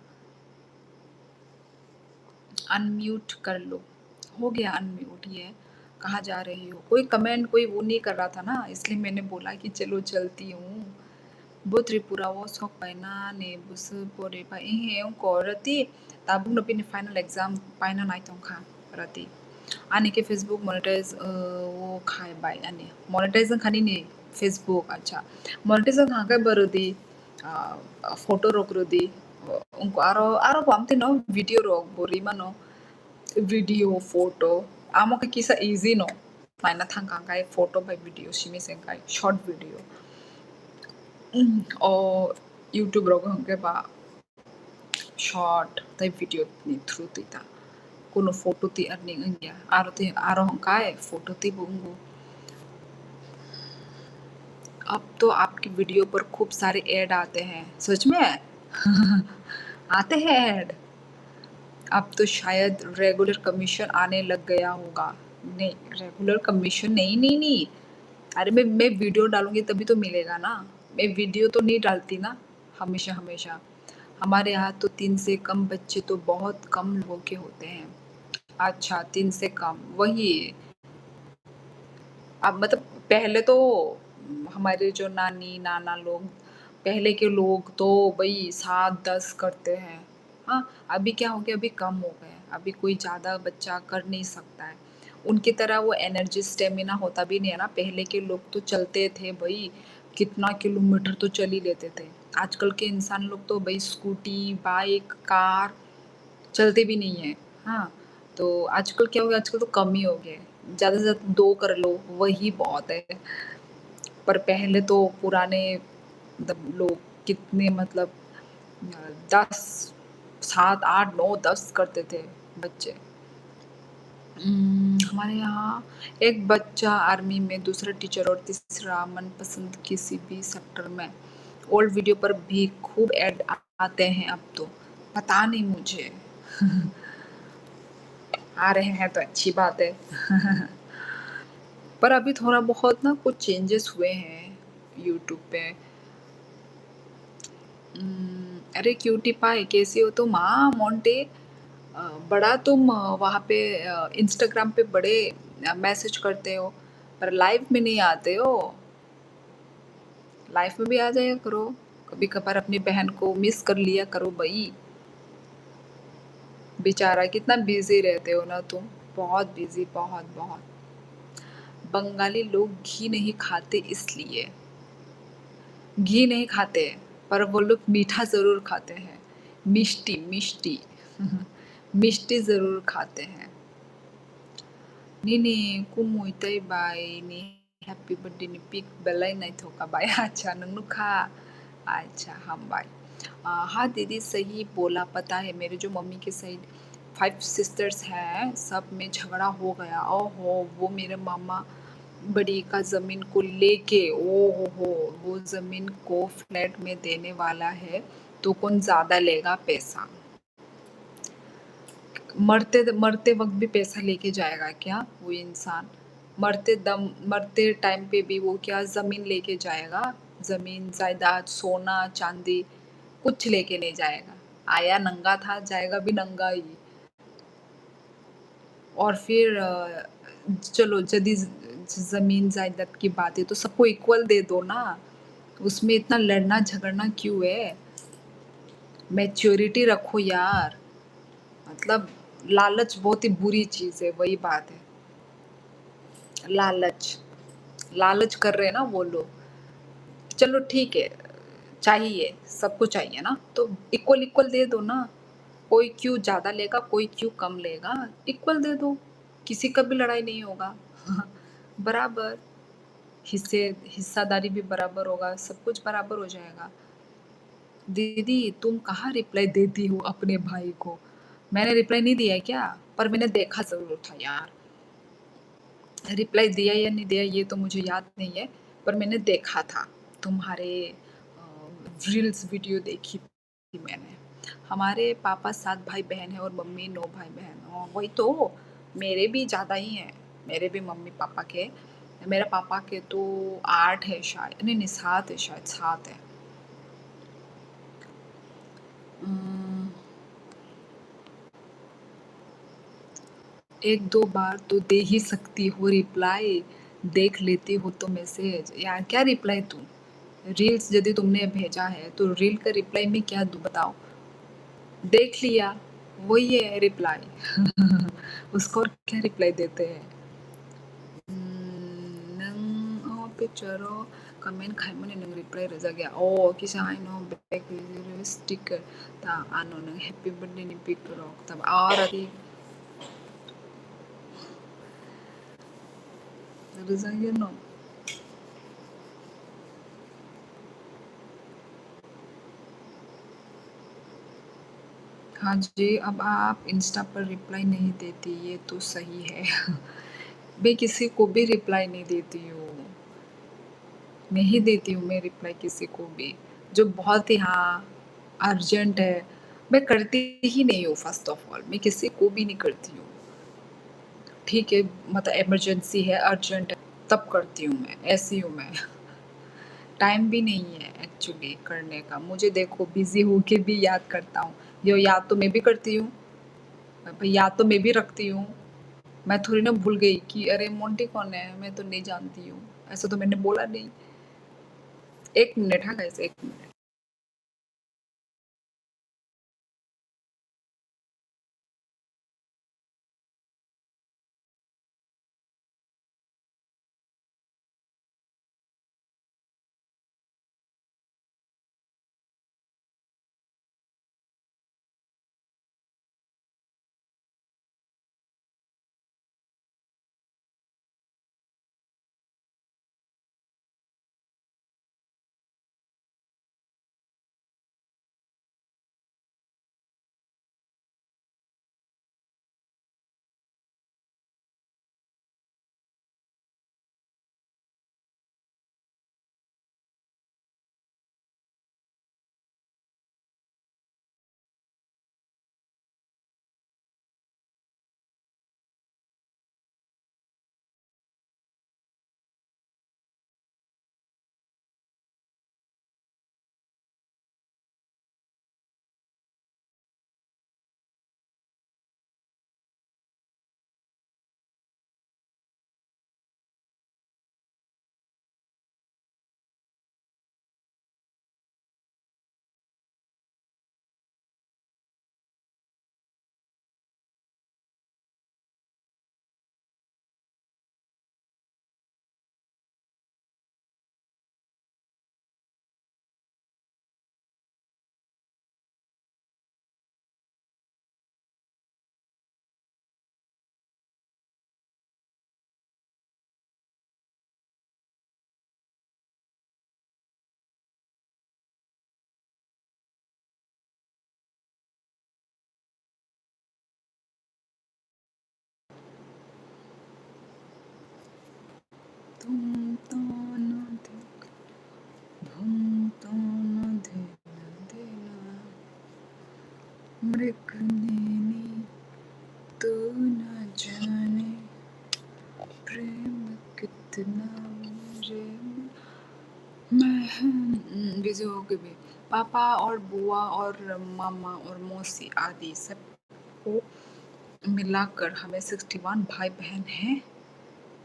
अनम्यूट कर लो। हो गया अनम्यूट ये। कहाँ जा रही हो? कोई कमेंट, कोई वो नहीं कर रहा था ना, इसलिए मैंने बोला कि चलो चलती हूँ। Bo Tripura o sok paina ni busu pore pa ihe ongko rati tabuk no bini final exam paina nai tongkha rati. Ani ke Facebook monetize, uh, o khai bai ani. Monetize wngkha nini Facebook, acha. Monetize wngkha hwnkhe bo rwdi. ah, photo rok rwdi. Ungko aro, aro bo amtwi no video rok bo rwi mano. Video, photo. Amo khe kisa easy no. Naina thang kha khai photo bai video simi se khai short video. Mm, o YouTube rok hwnkhe ba short tei video ni through twi ta. Kuno photo twi earning wngya. Aro twi, aro hwnkhe photo twi bo wngo. अब तो आपकी वीडियो पर खूब सारे ऐड आते हैं। सच में? आते हैं ऐड? अब तो शायद रेगुलर कमीशन आने लग गया होगा। नहीं, रेगुलर कमीशन नहीं, नहीं, नहीं। अरे, मैं, मैं वीडियो डालूंगी तभी तो मिलेगा ना। मैं वीडियो तो नहीं डालती ना हमेशा, हमेशा। हमारे यहाँ तो तीन से कम बच्चे तो बहुत कम लोगों के होते हैं। अच्छा, तीन से कम, वही। अब मतलब पहले तो हमारे जो नानी, नाना लोग, पहले के लोग तो भाई सात दस करते हैं। हाँ, अभी क्या हो गया, अभी कम हो गया, अभी कोई ज़्यादा बच्चा कर नहीं सकता है। उनकी तरह वो एनर्जी, स्टेमिना होता भी नहीं है ना। पहले के लोग तो चलते थे भाई, कितना किलोमीटर तो चल ही लेते थे। आजकल के इंसान लोग तो भाई स्कूटी, बाइक, कार चलते भी नहीं है। हाँ, तो आजकल क्या हो गया, आजकल तो कम ही हो गया है। ज़्यादा से ज़्यादा दो कर लो, वही बहुत है। पर पहले तो पुराने, मतलब, लोग कितने, मतलब, अ, दस, सात, आठ, नौ, दस करते थे बच्चे। उम, हमारे यहाँ एक बच्चा आर्मी में, दूसरा टीचर और तीसरा मनपसंद किसी भी सेक्टर में। ओल्ड वीडियो पर भी खूब ऐड आते हैं अब तो, पता नहीं मुझे। आ रहे हैं तो अच्छी बात है। पर अभी थोड़ा बहुत ना कुछ चेंजेस हुए हैं YouTube पे। उम, अरे क्यूटी पाई, कैसी हो तुम? हाँ, मोंटी, अ, बड़ा तुम, अ, वहाँ पे, अ, Instagram पे बड़े, अ, मैसेज करते हो, पर लाइव में नहीं आते हो। लाइव में भी आ जाया करो, कभी कभार अपनी बहन को मिस कर लिया करो भाई। बेचारा, कितना बिजी रहते हो ना तुम, बहुत बिजी, बहुत, बहुत। बंगाली लोग घी नहीं खाते इसलिए, घी नहीं खाते, पर वो लोग मीठा ज़रूर खाते हैं। मिष्टी, मिष्टी। मिष्टी ज़रूर खाते हैं। Nini kumui tei bai ni happy birthday ni pic belai naithok kha bai. Acha, nwng nukha? Acha, hambai. आ, हाँ दीदी, सही बोला। पता है, मेरे जो मम्मी के साइड फाइव सिस्टर्स हैं, सब में झगड़ा हो गया। ओहो, वो मेरे मामा बड़ी का ज़मीन को लेके, ओ हो हो, वो ज़मीन को फ्लैट में देने वाला है, तो कौन ज़्यादा लेगा पैसा? मरते, मरते वक्त भी पैसा लेके जाएगा क्या वो इंसान? मरते दम, मरते टाइम पे भी वो क्या ज़मीन लेके जाएगा? ज़मीन, जायदाद, सोना, चांदी, कुछ लेके नहीं जाएगा। आया नंगा था, जाएगा भी नंगा ही। और फिर, अ, चलो, जदी ज-, ज़मीन जायदाद की बात है, तो सबको इक्वल दे दो ना, उसमें इतना लड़ना झगड़ना क्यों है? मैच्योरिटी रखो यार। मतलब, लालच बहुत ही बुरी चीज़ है, वही बात है। लालच, लालच कर रहे हैं ना वो लोग। चलो, ठीक है, चाहिए, सबको चाहिए ना, तो इक्वल, इक्वल दे दो ना। कोई क्यों ज़्यादा लेगा, कोई क्यों कम लेगा, इक्वल दे दो, किसी का भी लड़ाई नहीं होगा। बराबर, हिस्से, हिस्सेदारी भी बराबर होगा, सब कुछ बराबर हो जाएगा। दीदी, तुम कहाँ रिप्लाई देती हो अपने भाई को? मैंने रिप्लाई नहीं दिया क्या? पर मैंने देखा ज़रूर था यार। रिप्लाई दिया या नहीं दिया, ये तो मुझे याद नहीं है, पर मैंने देखा था तुम्हारे, अ, रील्स वीडियो देखी थी मैंने। हमारे पापा सात भाई बहन हैं और मम्मी नौ भाई बहन। अ, वही तो, मेरे भी ज़्यादा ही हैं, मेरे भी मम्मी पापा के। मेरा पापा के तो आठ है शायद, नहीं, नहीं, सात है शायद, सात है। उम, एक दो बार तो दे ही सकती हो रिप्लाई, देख लेती हो तो मैसेज। यार, क्या रिप्लाई दूँ? रील्स यदि तुमने भेजा है, तो रील का रिप्लाई में क्या दूँ, बताओ? देख लिया, वही है रिप्लाई। उसको और क्या रिप्लाई देते हैं? Hmm, nang, oh, picture, oh, comment khaimani nwng reply rwjak ya. O kisa haino back sticker ta ano nwng happy birthday ni pic rok ta aro rwjak ya no. हाँ जी, अब आप Insta पर reply नहीं देती, ये तो सही है। मैं किसी को भी reply नहीं देती हूँ, नहीं देती हूँ मैं reply किसी को भी, जो बहुत ही, हाँ, urgent है, मैं करती ही नहीं हूँ। First of all, मैं किसी को भी नहीं करती हूँ। ठीक है, मतलब emergency है, urgent है, तब करती हूँ मैं, ऐसी हूँ मैं। टाइम भी नहीं है actually करने का। मुझे देखो, बिजी होके भी याद करता हूँ। यो याद तो मैं भी करती हूँ, या तो मैं भी रखती हूँ। मैं थोड़ी ना भूल गई कि अरे मोंटी कौन है, मैं तो नहीं जानती हूँ, ऐसा तो मैंने बोला नहीं। एक मिनट, हाँ गाइस, एक मिनट। तुम तो न देख, तुम तो न देना देना, मृग नैनी तू न जाने, प्रेम कितना मेरे में महम। बिजी हो गई भी। पापा और बुआ और मामा और मौसी आदि सब को मिलाकर हमें सिक्सटी वन भाई बहन हैं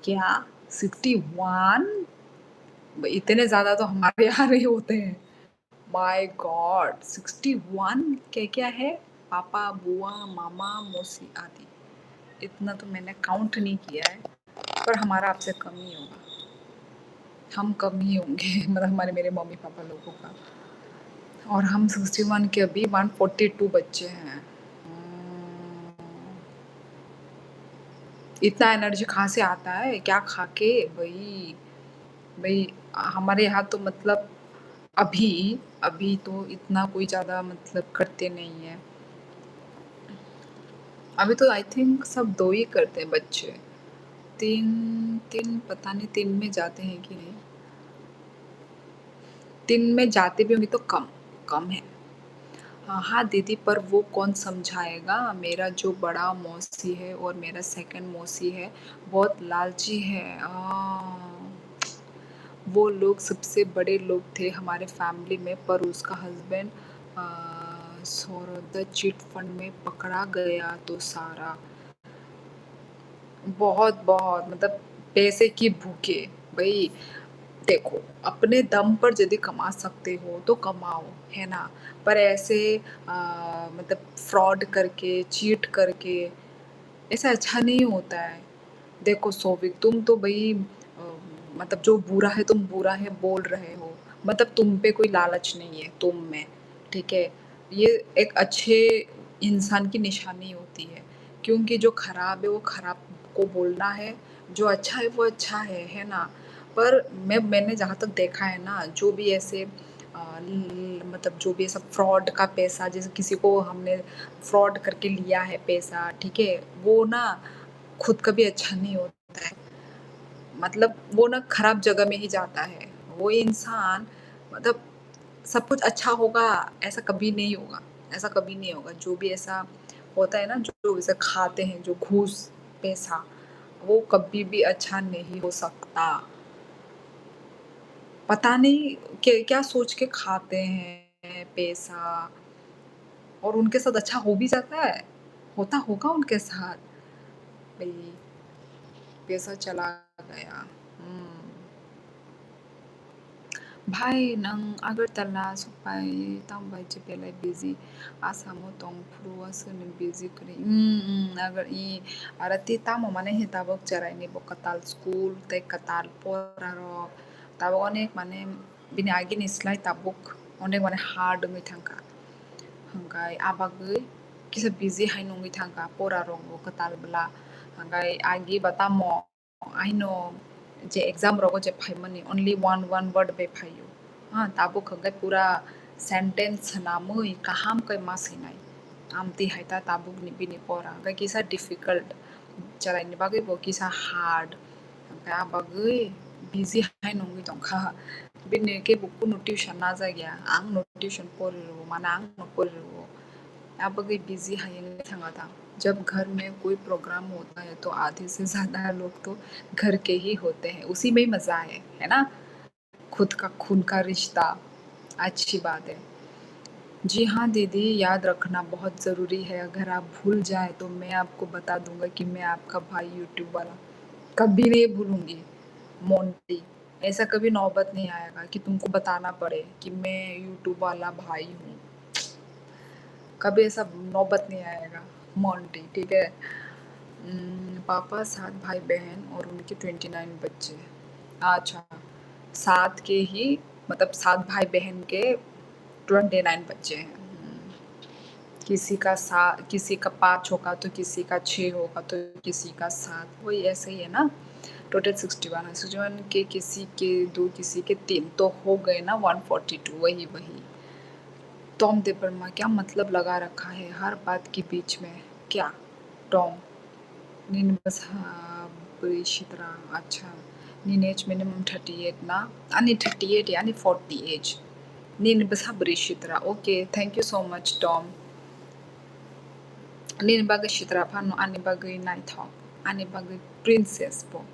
क्या? Sixty one? इतने ज़्यादा तो हमारे यहाँ नहीं होते हैं। माय गॉड, सिक्सटी वन क्या क्या है? पापा, बुआ, मामा, मौसी आदि। इतना तो मैंने काउंट नहीं किया है, पर हमारा आपसे कम ही होगा। हम कम ही होंगे, मतलब हमारे, मेरे मम्मी पापा लोगों का। और हम सिक्सटी वन के अभी वन फ़ोर्टी टू बच्चे हैं। हम्म। इतना एनर्जी कहाँ से आता है? क्या खा के? भाई, भाई, हमारे यहाँ तो मतलब अभी, अभी तो इतना कोई ज़्यादा मतलब करते नहीं है। अभी तो आई थिंक सब दो ही करते हैं बच्चे। तीन, तीन पता नहीं तीन में जाते हैं कि नहीं। तीन में जाते भी होंगे तो कम, कम है। हाँ, हाँ दीदी, पर वो कौन समझाएगा? मेरा जो बड़ा मौसी है और मेरा सेकंड मौसी है, बहुत लालची है। हाँ, वो लोग सबसे बड़े लोग थे हमारे फैमिली में, पर उसका हस्बैंड, अ, सौरदा चिट फंड में पकड़ा गया तो सारा बहुत, बहुत मतलब पैसे की भूखे। भाई देखो, अपने दम पर यदि कमा सकते हो तो कमाओ, है ना? पर ऐसे, अ, मतलब फ्रॉड करके, चीट करके, ऐसा अच्छा नहीं होता है। देखो सोविक, तुम तो भाई, अ, मतलब जो बुरा है तुम बुरा है बोल रहे हो, मतलब तुम पे कोई लालच नहीं है, तुम में, ठीक है? ये एक अच्छे इंसान की निशानी होती है, क्योंकि जो खराब है वो खराब को बोलना है, जो अच्छा है वो अच्छा है, है ना? पर मैं, मैंने जहाँ तक देखा है ना, जो भी ऐसे, अ, ल-, मतलब जो भी ऐसा फ्रॉड का पैसा, जैसे किसी को हमने फ्रॉड करके लिया है पैसा, ठीक है, वो ना खुद का भी अच्छा नहीं होता है, मतलब वो ना खराब जगह में ही जाता है। वो इंसान, मतलब सब कुछ अच्छा होगा, ऐसा कभी नहीं होगा, ऐसा कभी नहीं होगा। जो भी ऐसा होता है ना, जो ऐसे खाते हैं, जो घूस पैसा, वो कभी भी अच्छा नहीं हो सकता। पता नहीं क्या, क्या सोच के खाते हैं पैसा, और उनके साथ अच्छा हो भी जाता है, होता होगा उनके साथ। भाई, पैसा चला गया। Hmm. Bhai, nang Agartala sokpai tang bai je belai busy? Asamo tong phuru aswkni busy kwrwi. Hmm, hmm, agar i, ara ti tamo mane he tabuk cheraini bo kwtal school tei kwtal pora rok. Tabuk onek mane bini agini slai tabuk onek mane hard wngwi thangkha. Hwnkhe a bagwi kisa busy hai nungwi thangkha pora rok bo kwtal bwla. Hwnkhe agi ba tamo aino je exam rogo je phaimani only one, one word bai phaio. Ha, tabuk hwnkhe pura sentence swnamwi kaham khe ma swinai. Amtwi hai ta tabukni bini pora hwnkhe kisa difficult. Cheraini bagwi bo kisa hard. Hwnkhe a bagwi busy hai nungwi tongkha. Bini khe bo kunu tuition najak ya. Ang no tuition pori rwo, mane ang no pori rwo. A bagwi busy hai wngwi thangkha ta. जब घर में कोई प्रोग्राम होता है तो आधे से ज्यादा लोग तो घर के ही होते हैं, उसी में ही मजा है, है ना? खुद का खून का रिश्ता, अच्छी बात है। जी हाँ दीदी, याद रखना बहुत ज़रूरी है। अगर आप भूल जाए तो मैं आपको बता दूंगा कि मैं आपका भाई YouTube वाला कभी नहीं भूलूंगी, मोंटी। ऐसा कभी नौबत नहीं आएगा कि तुमको बताना पड़े कि मैं YouTube वाला भाई हूँ। कभी ऐसा नौबत नहीं आएगा, मोंटी, ठीक है? हम्म, पापा सात भाई बहन और उनके ट्वेंटी नाइन बच्चे। अच्छा, सात के ही, मतलब सात भाई बहन के ट्वेंटी नाइन बच्चे हैं। हम्म, किसी का सा-, किसी का पाँच होगा तो किसी का छः होगा तो किसी का सात, वही ऐसे ही है ना। टोटल सिक्सटी वन है, सिक्सटी वन के किसी के दो, किसी के तीन, तो हो गए ना वन फोर्टी टू। वही, वही। Tom Debbarma, क्या मतलब लगा रखा है हर बात के बीच में क्या? Tom, nini bwsa bwrwi sitra, acha, nini age minimum thirty eight na? Ani thirty eight ya, ani forty age. Nini bwsa bwrwi sitra. Okay, thank you so much, Tom. Nini bagwi sitra phano ani bagwi naithok, ani bagwi princess bo.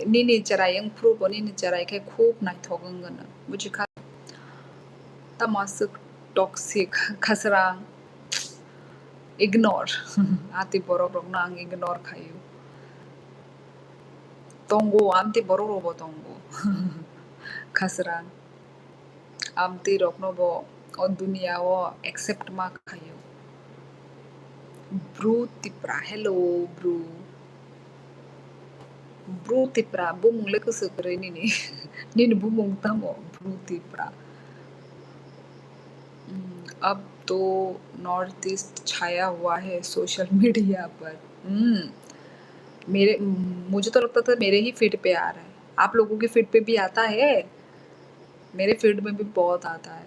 Nini chwrai wngphuru bo, nini chwrai khe khub naithok wngwno, bujikha? Tamo aswk toxic, khasrang, ignore. Amtwi borok rokno ang ignore khaio. Tongo, amtwi borok rokbo tongo. Khasrang. Amtwi rokno bo o duniya o accept ma khaio. Bru Tipra, hello, bru. Bru Tipra, bumung le kwswk kwrwi nini? Nini bumung tamo, Bru Tipra? Hmm, अब तो north east छाया हुआ है social media पर। Hmm, मेरे, मुझे तो लगता था मेरे ही फीड पे आ रहा है, आप लोगों की फीड पे भी आता है? मेरे फीड में भी बहुत आता है।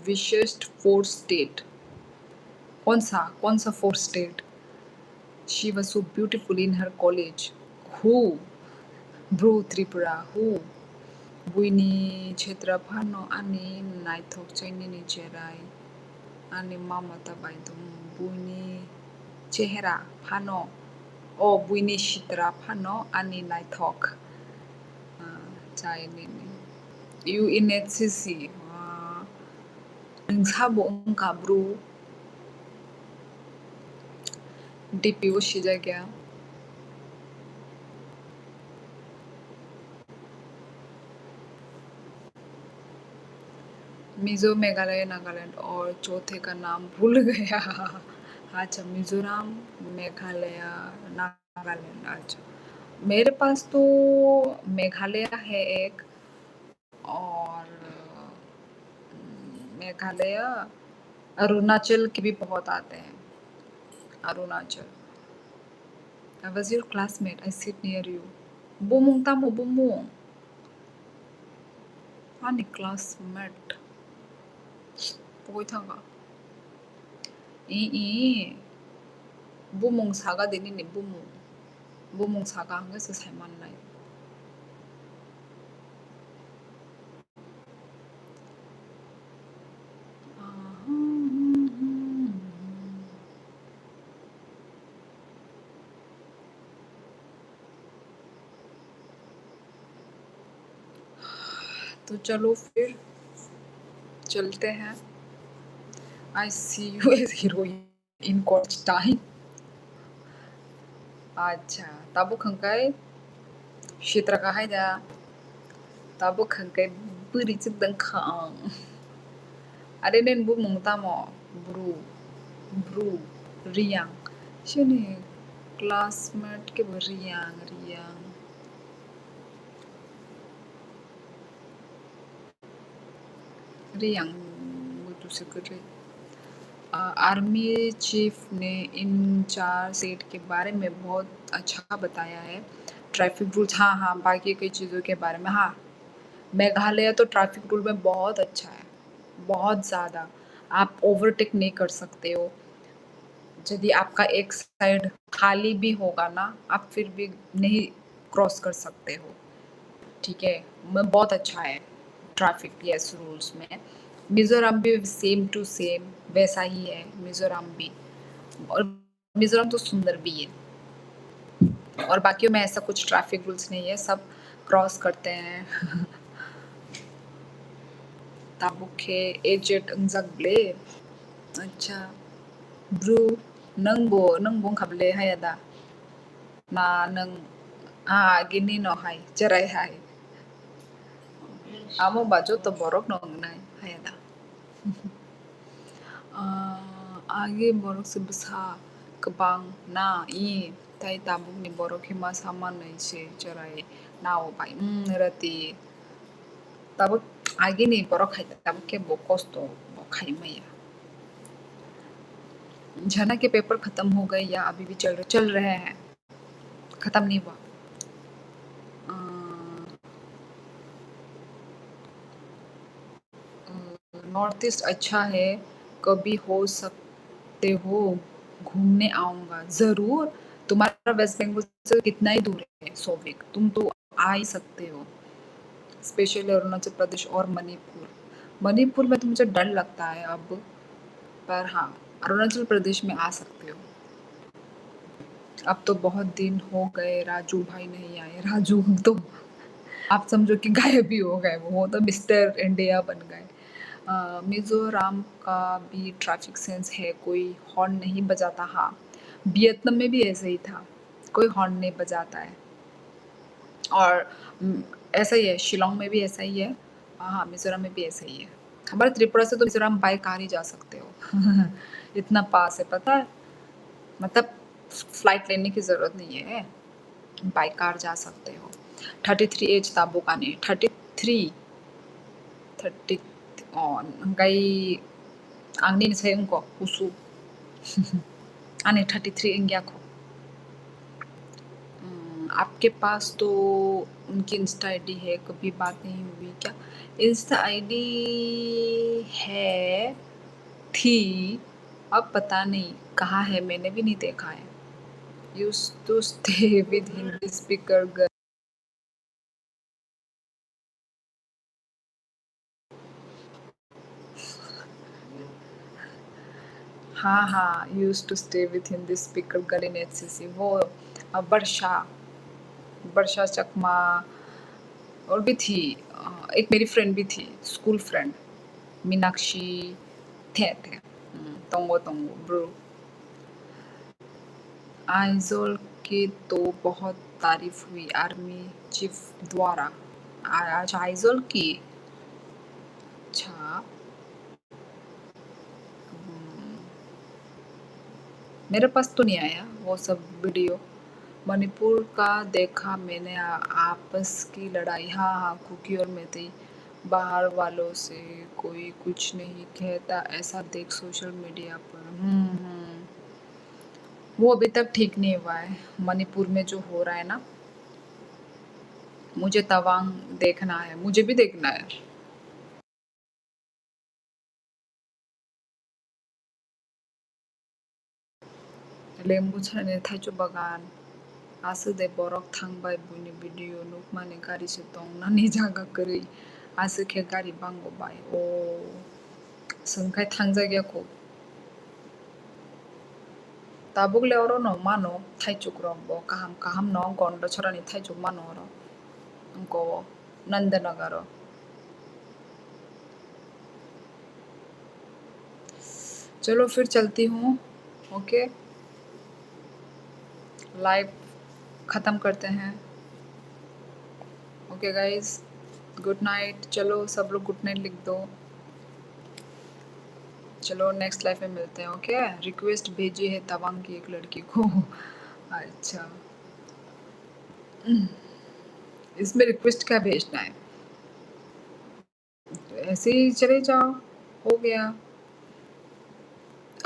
विशेष फोर स्टेट, कौन सा, कौन सा four state? She was so beautiful in her college. Who? Bru Tripura, who? Buini chetra phano ani naithok chai nini cherai. Ani mama ta bai tong buini chehra phano, o buini sitra phano ani naithok, ah, chai nini. You in H C C, ah, nwng sabo wngkha bru? D P o sijak ya. Mizo, Meghalaya, Nagaland और चौथे का नाम भूल गया। अच्छा, मिजोरम, मेघालय, नागालैंड। अच्छा, मेरे पास तो मेघालय है एक, और मेघालय, अरुणाचल के भी बहुत आते हैं। Arunachal. I was your classmate, I sit near you. Bumung tamo bumung? Ani classmate. Pogoi thanga. I, i. Bumung saga de nini bumung. Bumung saga hwnga se sai mannai. तो चलो फिर चलते हैं। I see you as heroine in college time. Acha, tabuk hwnkhe sitra kahai da. Tabuk hwnkhe bwrwi chwk dang kha ang. Are nini bumung tamo? Bru. Bru. Riyang. Chini classmate khe bo Riyang, Riyang. Riyang, muitu se kwrwi. A, army chief ने इन चार सेट के बारे में बहुत अच्छा बताया है। Traffic rules, हाँ, हाँ, बाकी कई चीज़ों के बारे में, हाँ। मेघालय तो ट्रैफिक रूल में बहुत अच्छा है, बहुत ज़्यादा। आप ओवरटेक नहीं कर सकते हो। यदि आपका एक साइड खाली भी होगा ना, आप फिर भी नहीं क्रॉस कर सकते हो। ठीक है, मैं, बहुत अच्छा है ट्रैफिक, यस, रूल्स में। मिजोरम भी सेम टू सेम वैसा ही है, मिजोरम भी। और मिजोरम तो सुंदर भी है। और बाकियों में ऐसा कुछ ट्रैफिक रूल्स नहीं है, सब क्रॉस करते हैं। Tabuk khe aged wngjak ble. Acha. Bru, nwng bo, nwng bo wngkha ble haya da? Na nwng, ah, agini no hai, cherai hai. Amo ba joto borok no wngnai haya da? Ah, agi borok se bwsa kwbang na, i, tai tabukni borok khe ma sa manwi se cherai na o bai. Hmm, rati. Tabuk agini borok hai tabuk khe bo kosto bo khai maya. झरना के पेपर खत्म हो गए या अभी भी चल रहे? चल रहे हैं, खत्म नहीं हुआ। अ, अ, नॉर्थ ईस्ट अच्छा है, कभी हो सकते हो घूमने आऊंगा। जरूर, तुम्हारा वेस्ट बंगाल से कितना ही दूर है, सोविक, तुम तो आ ही सकते हो। स्पेशली अरुणाचल प्रदेश और मणिपुर। मणिपुर में तो मुझे डर लगता है अब, पर हाँ, अरुणाचल प्रदेश में आ सकते हो। अब तो बहुत दिन हो गए राजू भाई नहीं आए। राजू तो आप समझो कि गायब ही हो गए, वो तो मिस्टर इंडिया बन गए। अ, मिजोरम का भी ट्रैफिक सेंस है, कोई हॉर्न नहीं बजाता। हाँ, वियतनाम में भी ऐसे ही था, कोई हॉर्न नहीं बजाता है। और, उम, ऐसा ही है, शिलोंग में भी ऐसा ही है। हाँ, मिजोरम में भी ऐसा ही है। हमारे त्रिपुरा से तो मिजोरम बाय कार ही जा सकते हो। इतना पास है, पता है? मतलब, फ्लाइट लेने की ज़रूरत नहीं है, बाय कार जा सकते हो। Thirty three age tabuk ani, thirty three, thirty, o, hwnkhe ang nini sai wngkha kusu. Ani thirty three wngya kho. Hmm, आपके पास तो उनकी इंस्टा आईडी है, कभी बात नहीं हुई क्या? इंस्टा आईडी है, थी, अब पता नहीं कहाँ है, मैंने भी नहीं देखा है। Used to stay with Hindi speaker girl. हाँ, हाँ, used to stay with Hindi speaker girl in HCC. वो, अ, वर्षा, वर्षा चकमा, और भी थी, अ, एक मेरी फ्रेंड भी थी, स्कूल फ्रेंड, मीनाक्षी, थे, थे। हम्म, tongo, tongo, bro। आइजोल की तो बहुत तारीफ हुई आर्मी चीफ द्वारा। आ-, अच्छा, आइजोल की। अच्छा, मेरे पास तो नहीं आया वो सब वीडियो। मणिपुर का देखा मैंने, आ-, आपस की लड़ाई। हाँ, हाँ, कुकी और मैतेई, बाहर वालों से कोई कुछ नहीं कहता, ऐसा देख सोशल मीडिया पर। हम्म, हम्म। वो अभी तक ठीक नहीं हुआ है, मणिपुर में जो हो रहा है ना, मुझे तवांग देखना है, मुझे भी देखना है। Lembu chani thaichuk bagan. Aswk de borok thang bai buini video nukmani gari se tongnani jaga kwrwi. Aswk khe gari bango bai. O, swngkhai thangjakya kho. Tabuk le oro no mano thaichuk rok bo kaham kaham no, Gonda chorani thaichuk mano oro. Wngko o Nandanagar o. चलो फिर चलती हूँ, okay, live खत्म करते हैं। Okay guys, good night. चलो सब लोग गुड नाइट लिख दो। चलो नेक्स्ट लाइव में मिलते हैं, ओके। रिक्वेस्ट भेजी है तवांग की एक लड़की को। अच्छा, इसमें रिक्वेस्ट क्या भेजना है? ऐसे ही चले जाओ, हो गया।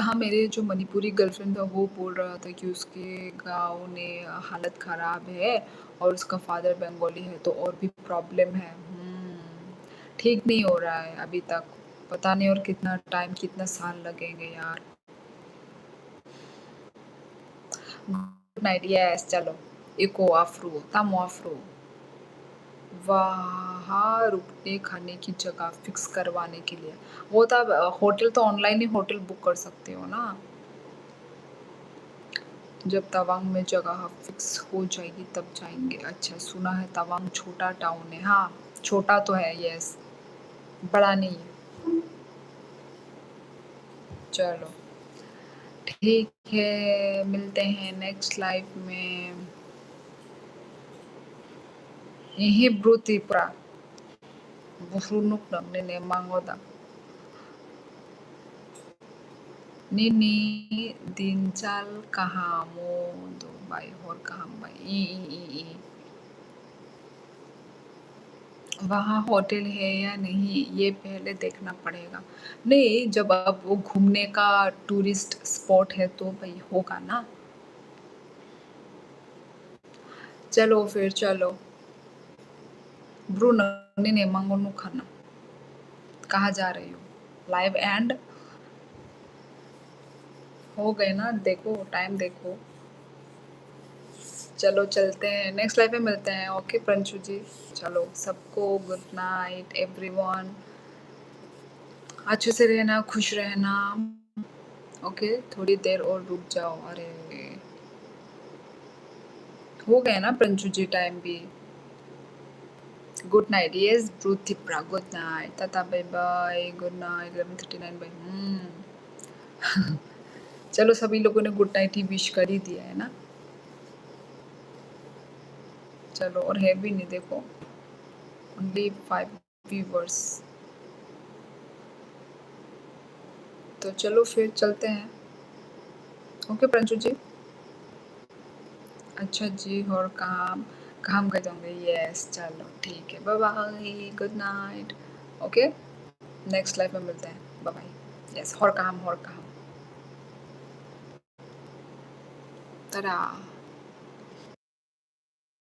हाँ, मेरे जो मणिपुरी गर्लफ्रेंड था, वो बोल रहा था कि उसके गांव ने हालत ख़राब है और उसका फादर बंगाली है, तो और भी प्रॉब्लम है। हम्म, ठीक नहीं हो रहा है अभी तक। पता नहीं और कितना टाइम, कितना साल लगेंगे यार। Good night, yes, चलो। Eko afro, tamo afro। वहाँ रुकने खाने की जगह फिक्स करवाने के लिए। वो तो अब, अ, होटल तो ऑनलाइन ही होटल बुक कर सकते हो ना। जब तवांग में जगह फिक्स हो जाएगी तब जाएंगे। अच्छा, सुना है तवांग छोटा टाउन है। हाँ, छोटा तो है, यस, बड़ा नहीं है। चलो, ठीक है, मिलते हैं नेक्स्ट लाइव में। Ihi bru Tripura. Buphru nuk nang nini mango da. Nini dinchal kaham o do bai, hor kaham bai. I, i, i, i. वहाँ होटल है या नहीं, ये पहले देखना पड़ेगा। नहीं, जब अब वो घूमने का टूरिस्ट स्पॉट है तो भाई होगा ना। चलो फिर चलो। Bru nang nini mango nuk kha na. कहाँ जा रही हो? लाइव एंड हो गए ना, देखो टाइम देखो। चलो चलते हैं, नेक्स्ट लाइव में मिलते हैं। ओके प्रियांशु जी, चलो सबको गुड नाइट एवरीवन, अच्छे से रहना, खुश रहना। ओके, थोड़ी देर और रुक जाओ। अरे, हो गया ना प्रियांशु जी टाइम भी। Good night, yes Bru Tripura, good night, tata bye bye, good night, eleven thirty nine bye. हम्म। चलो, सभी लोगों ने गुड नाइट ही विश कर ही दिया है ना। चलो, और है भी नहीं, देखो, ओनली फाइव व्यूअर्स। तो चलो फिर चलते हैं। ओके प्रियांशु जी। अच्छा जी, hor kaham, kaham kai tong de, yes, chalo, thik hai, bye bye, good night, okay, next live mein milte hain, bye bye, yes, hor kaham, hor kaham, tada.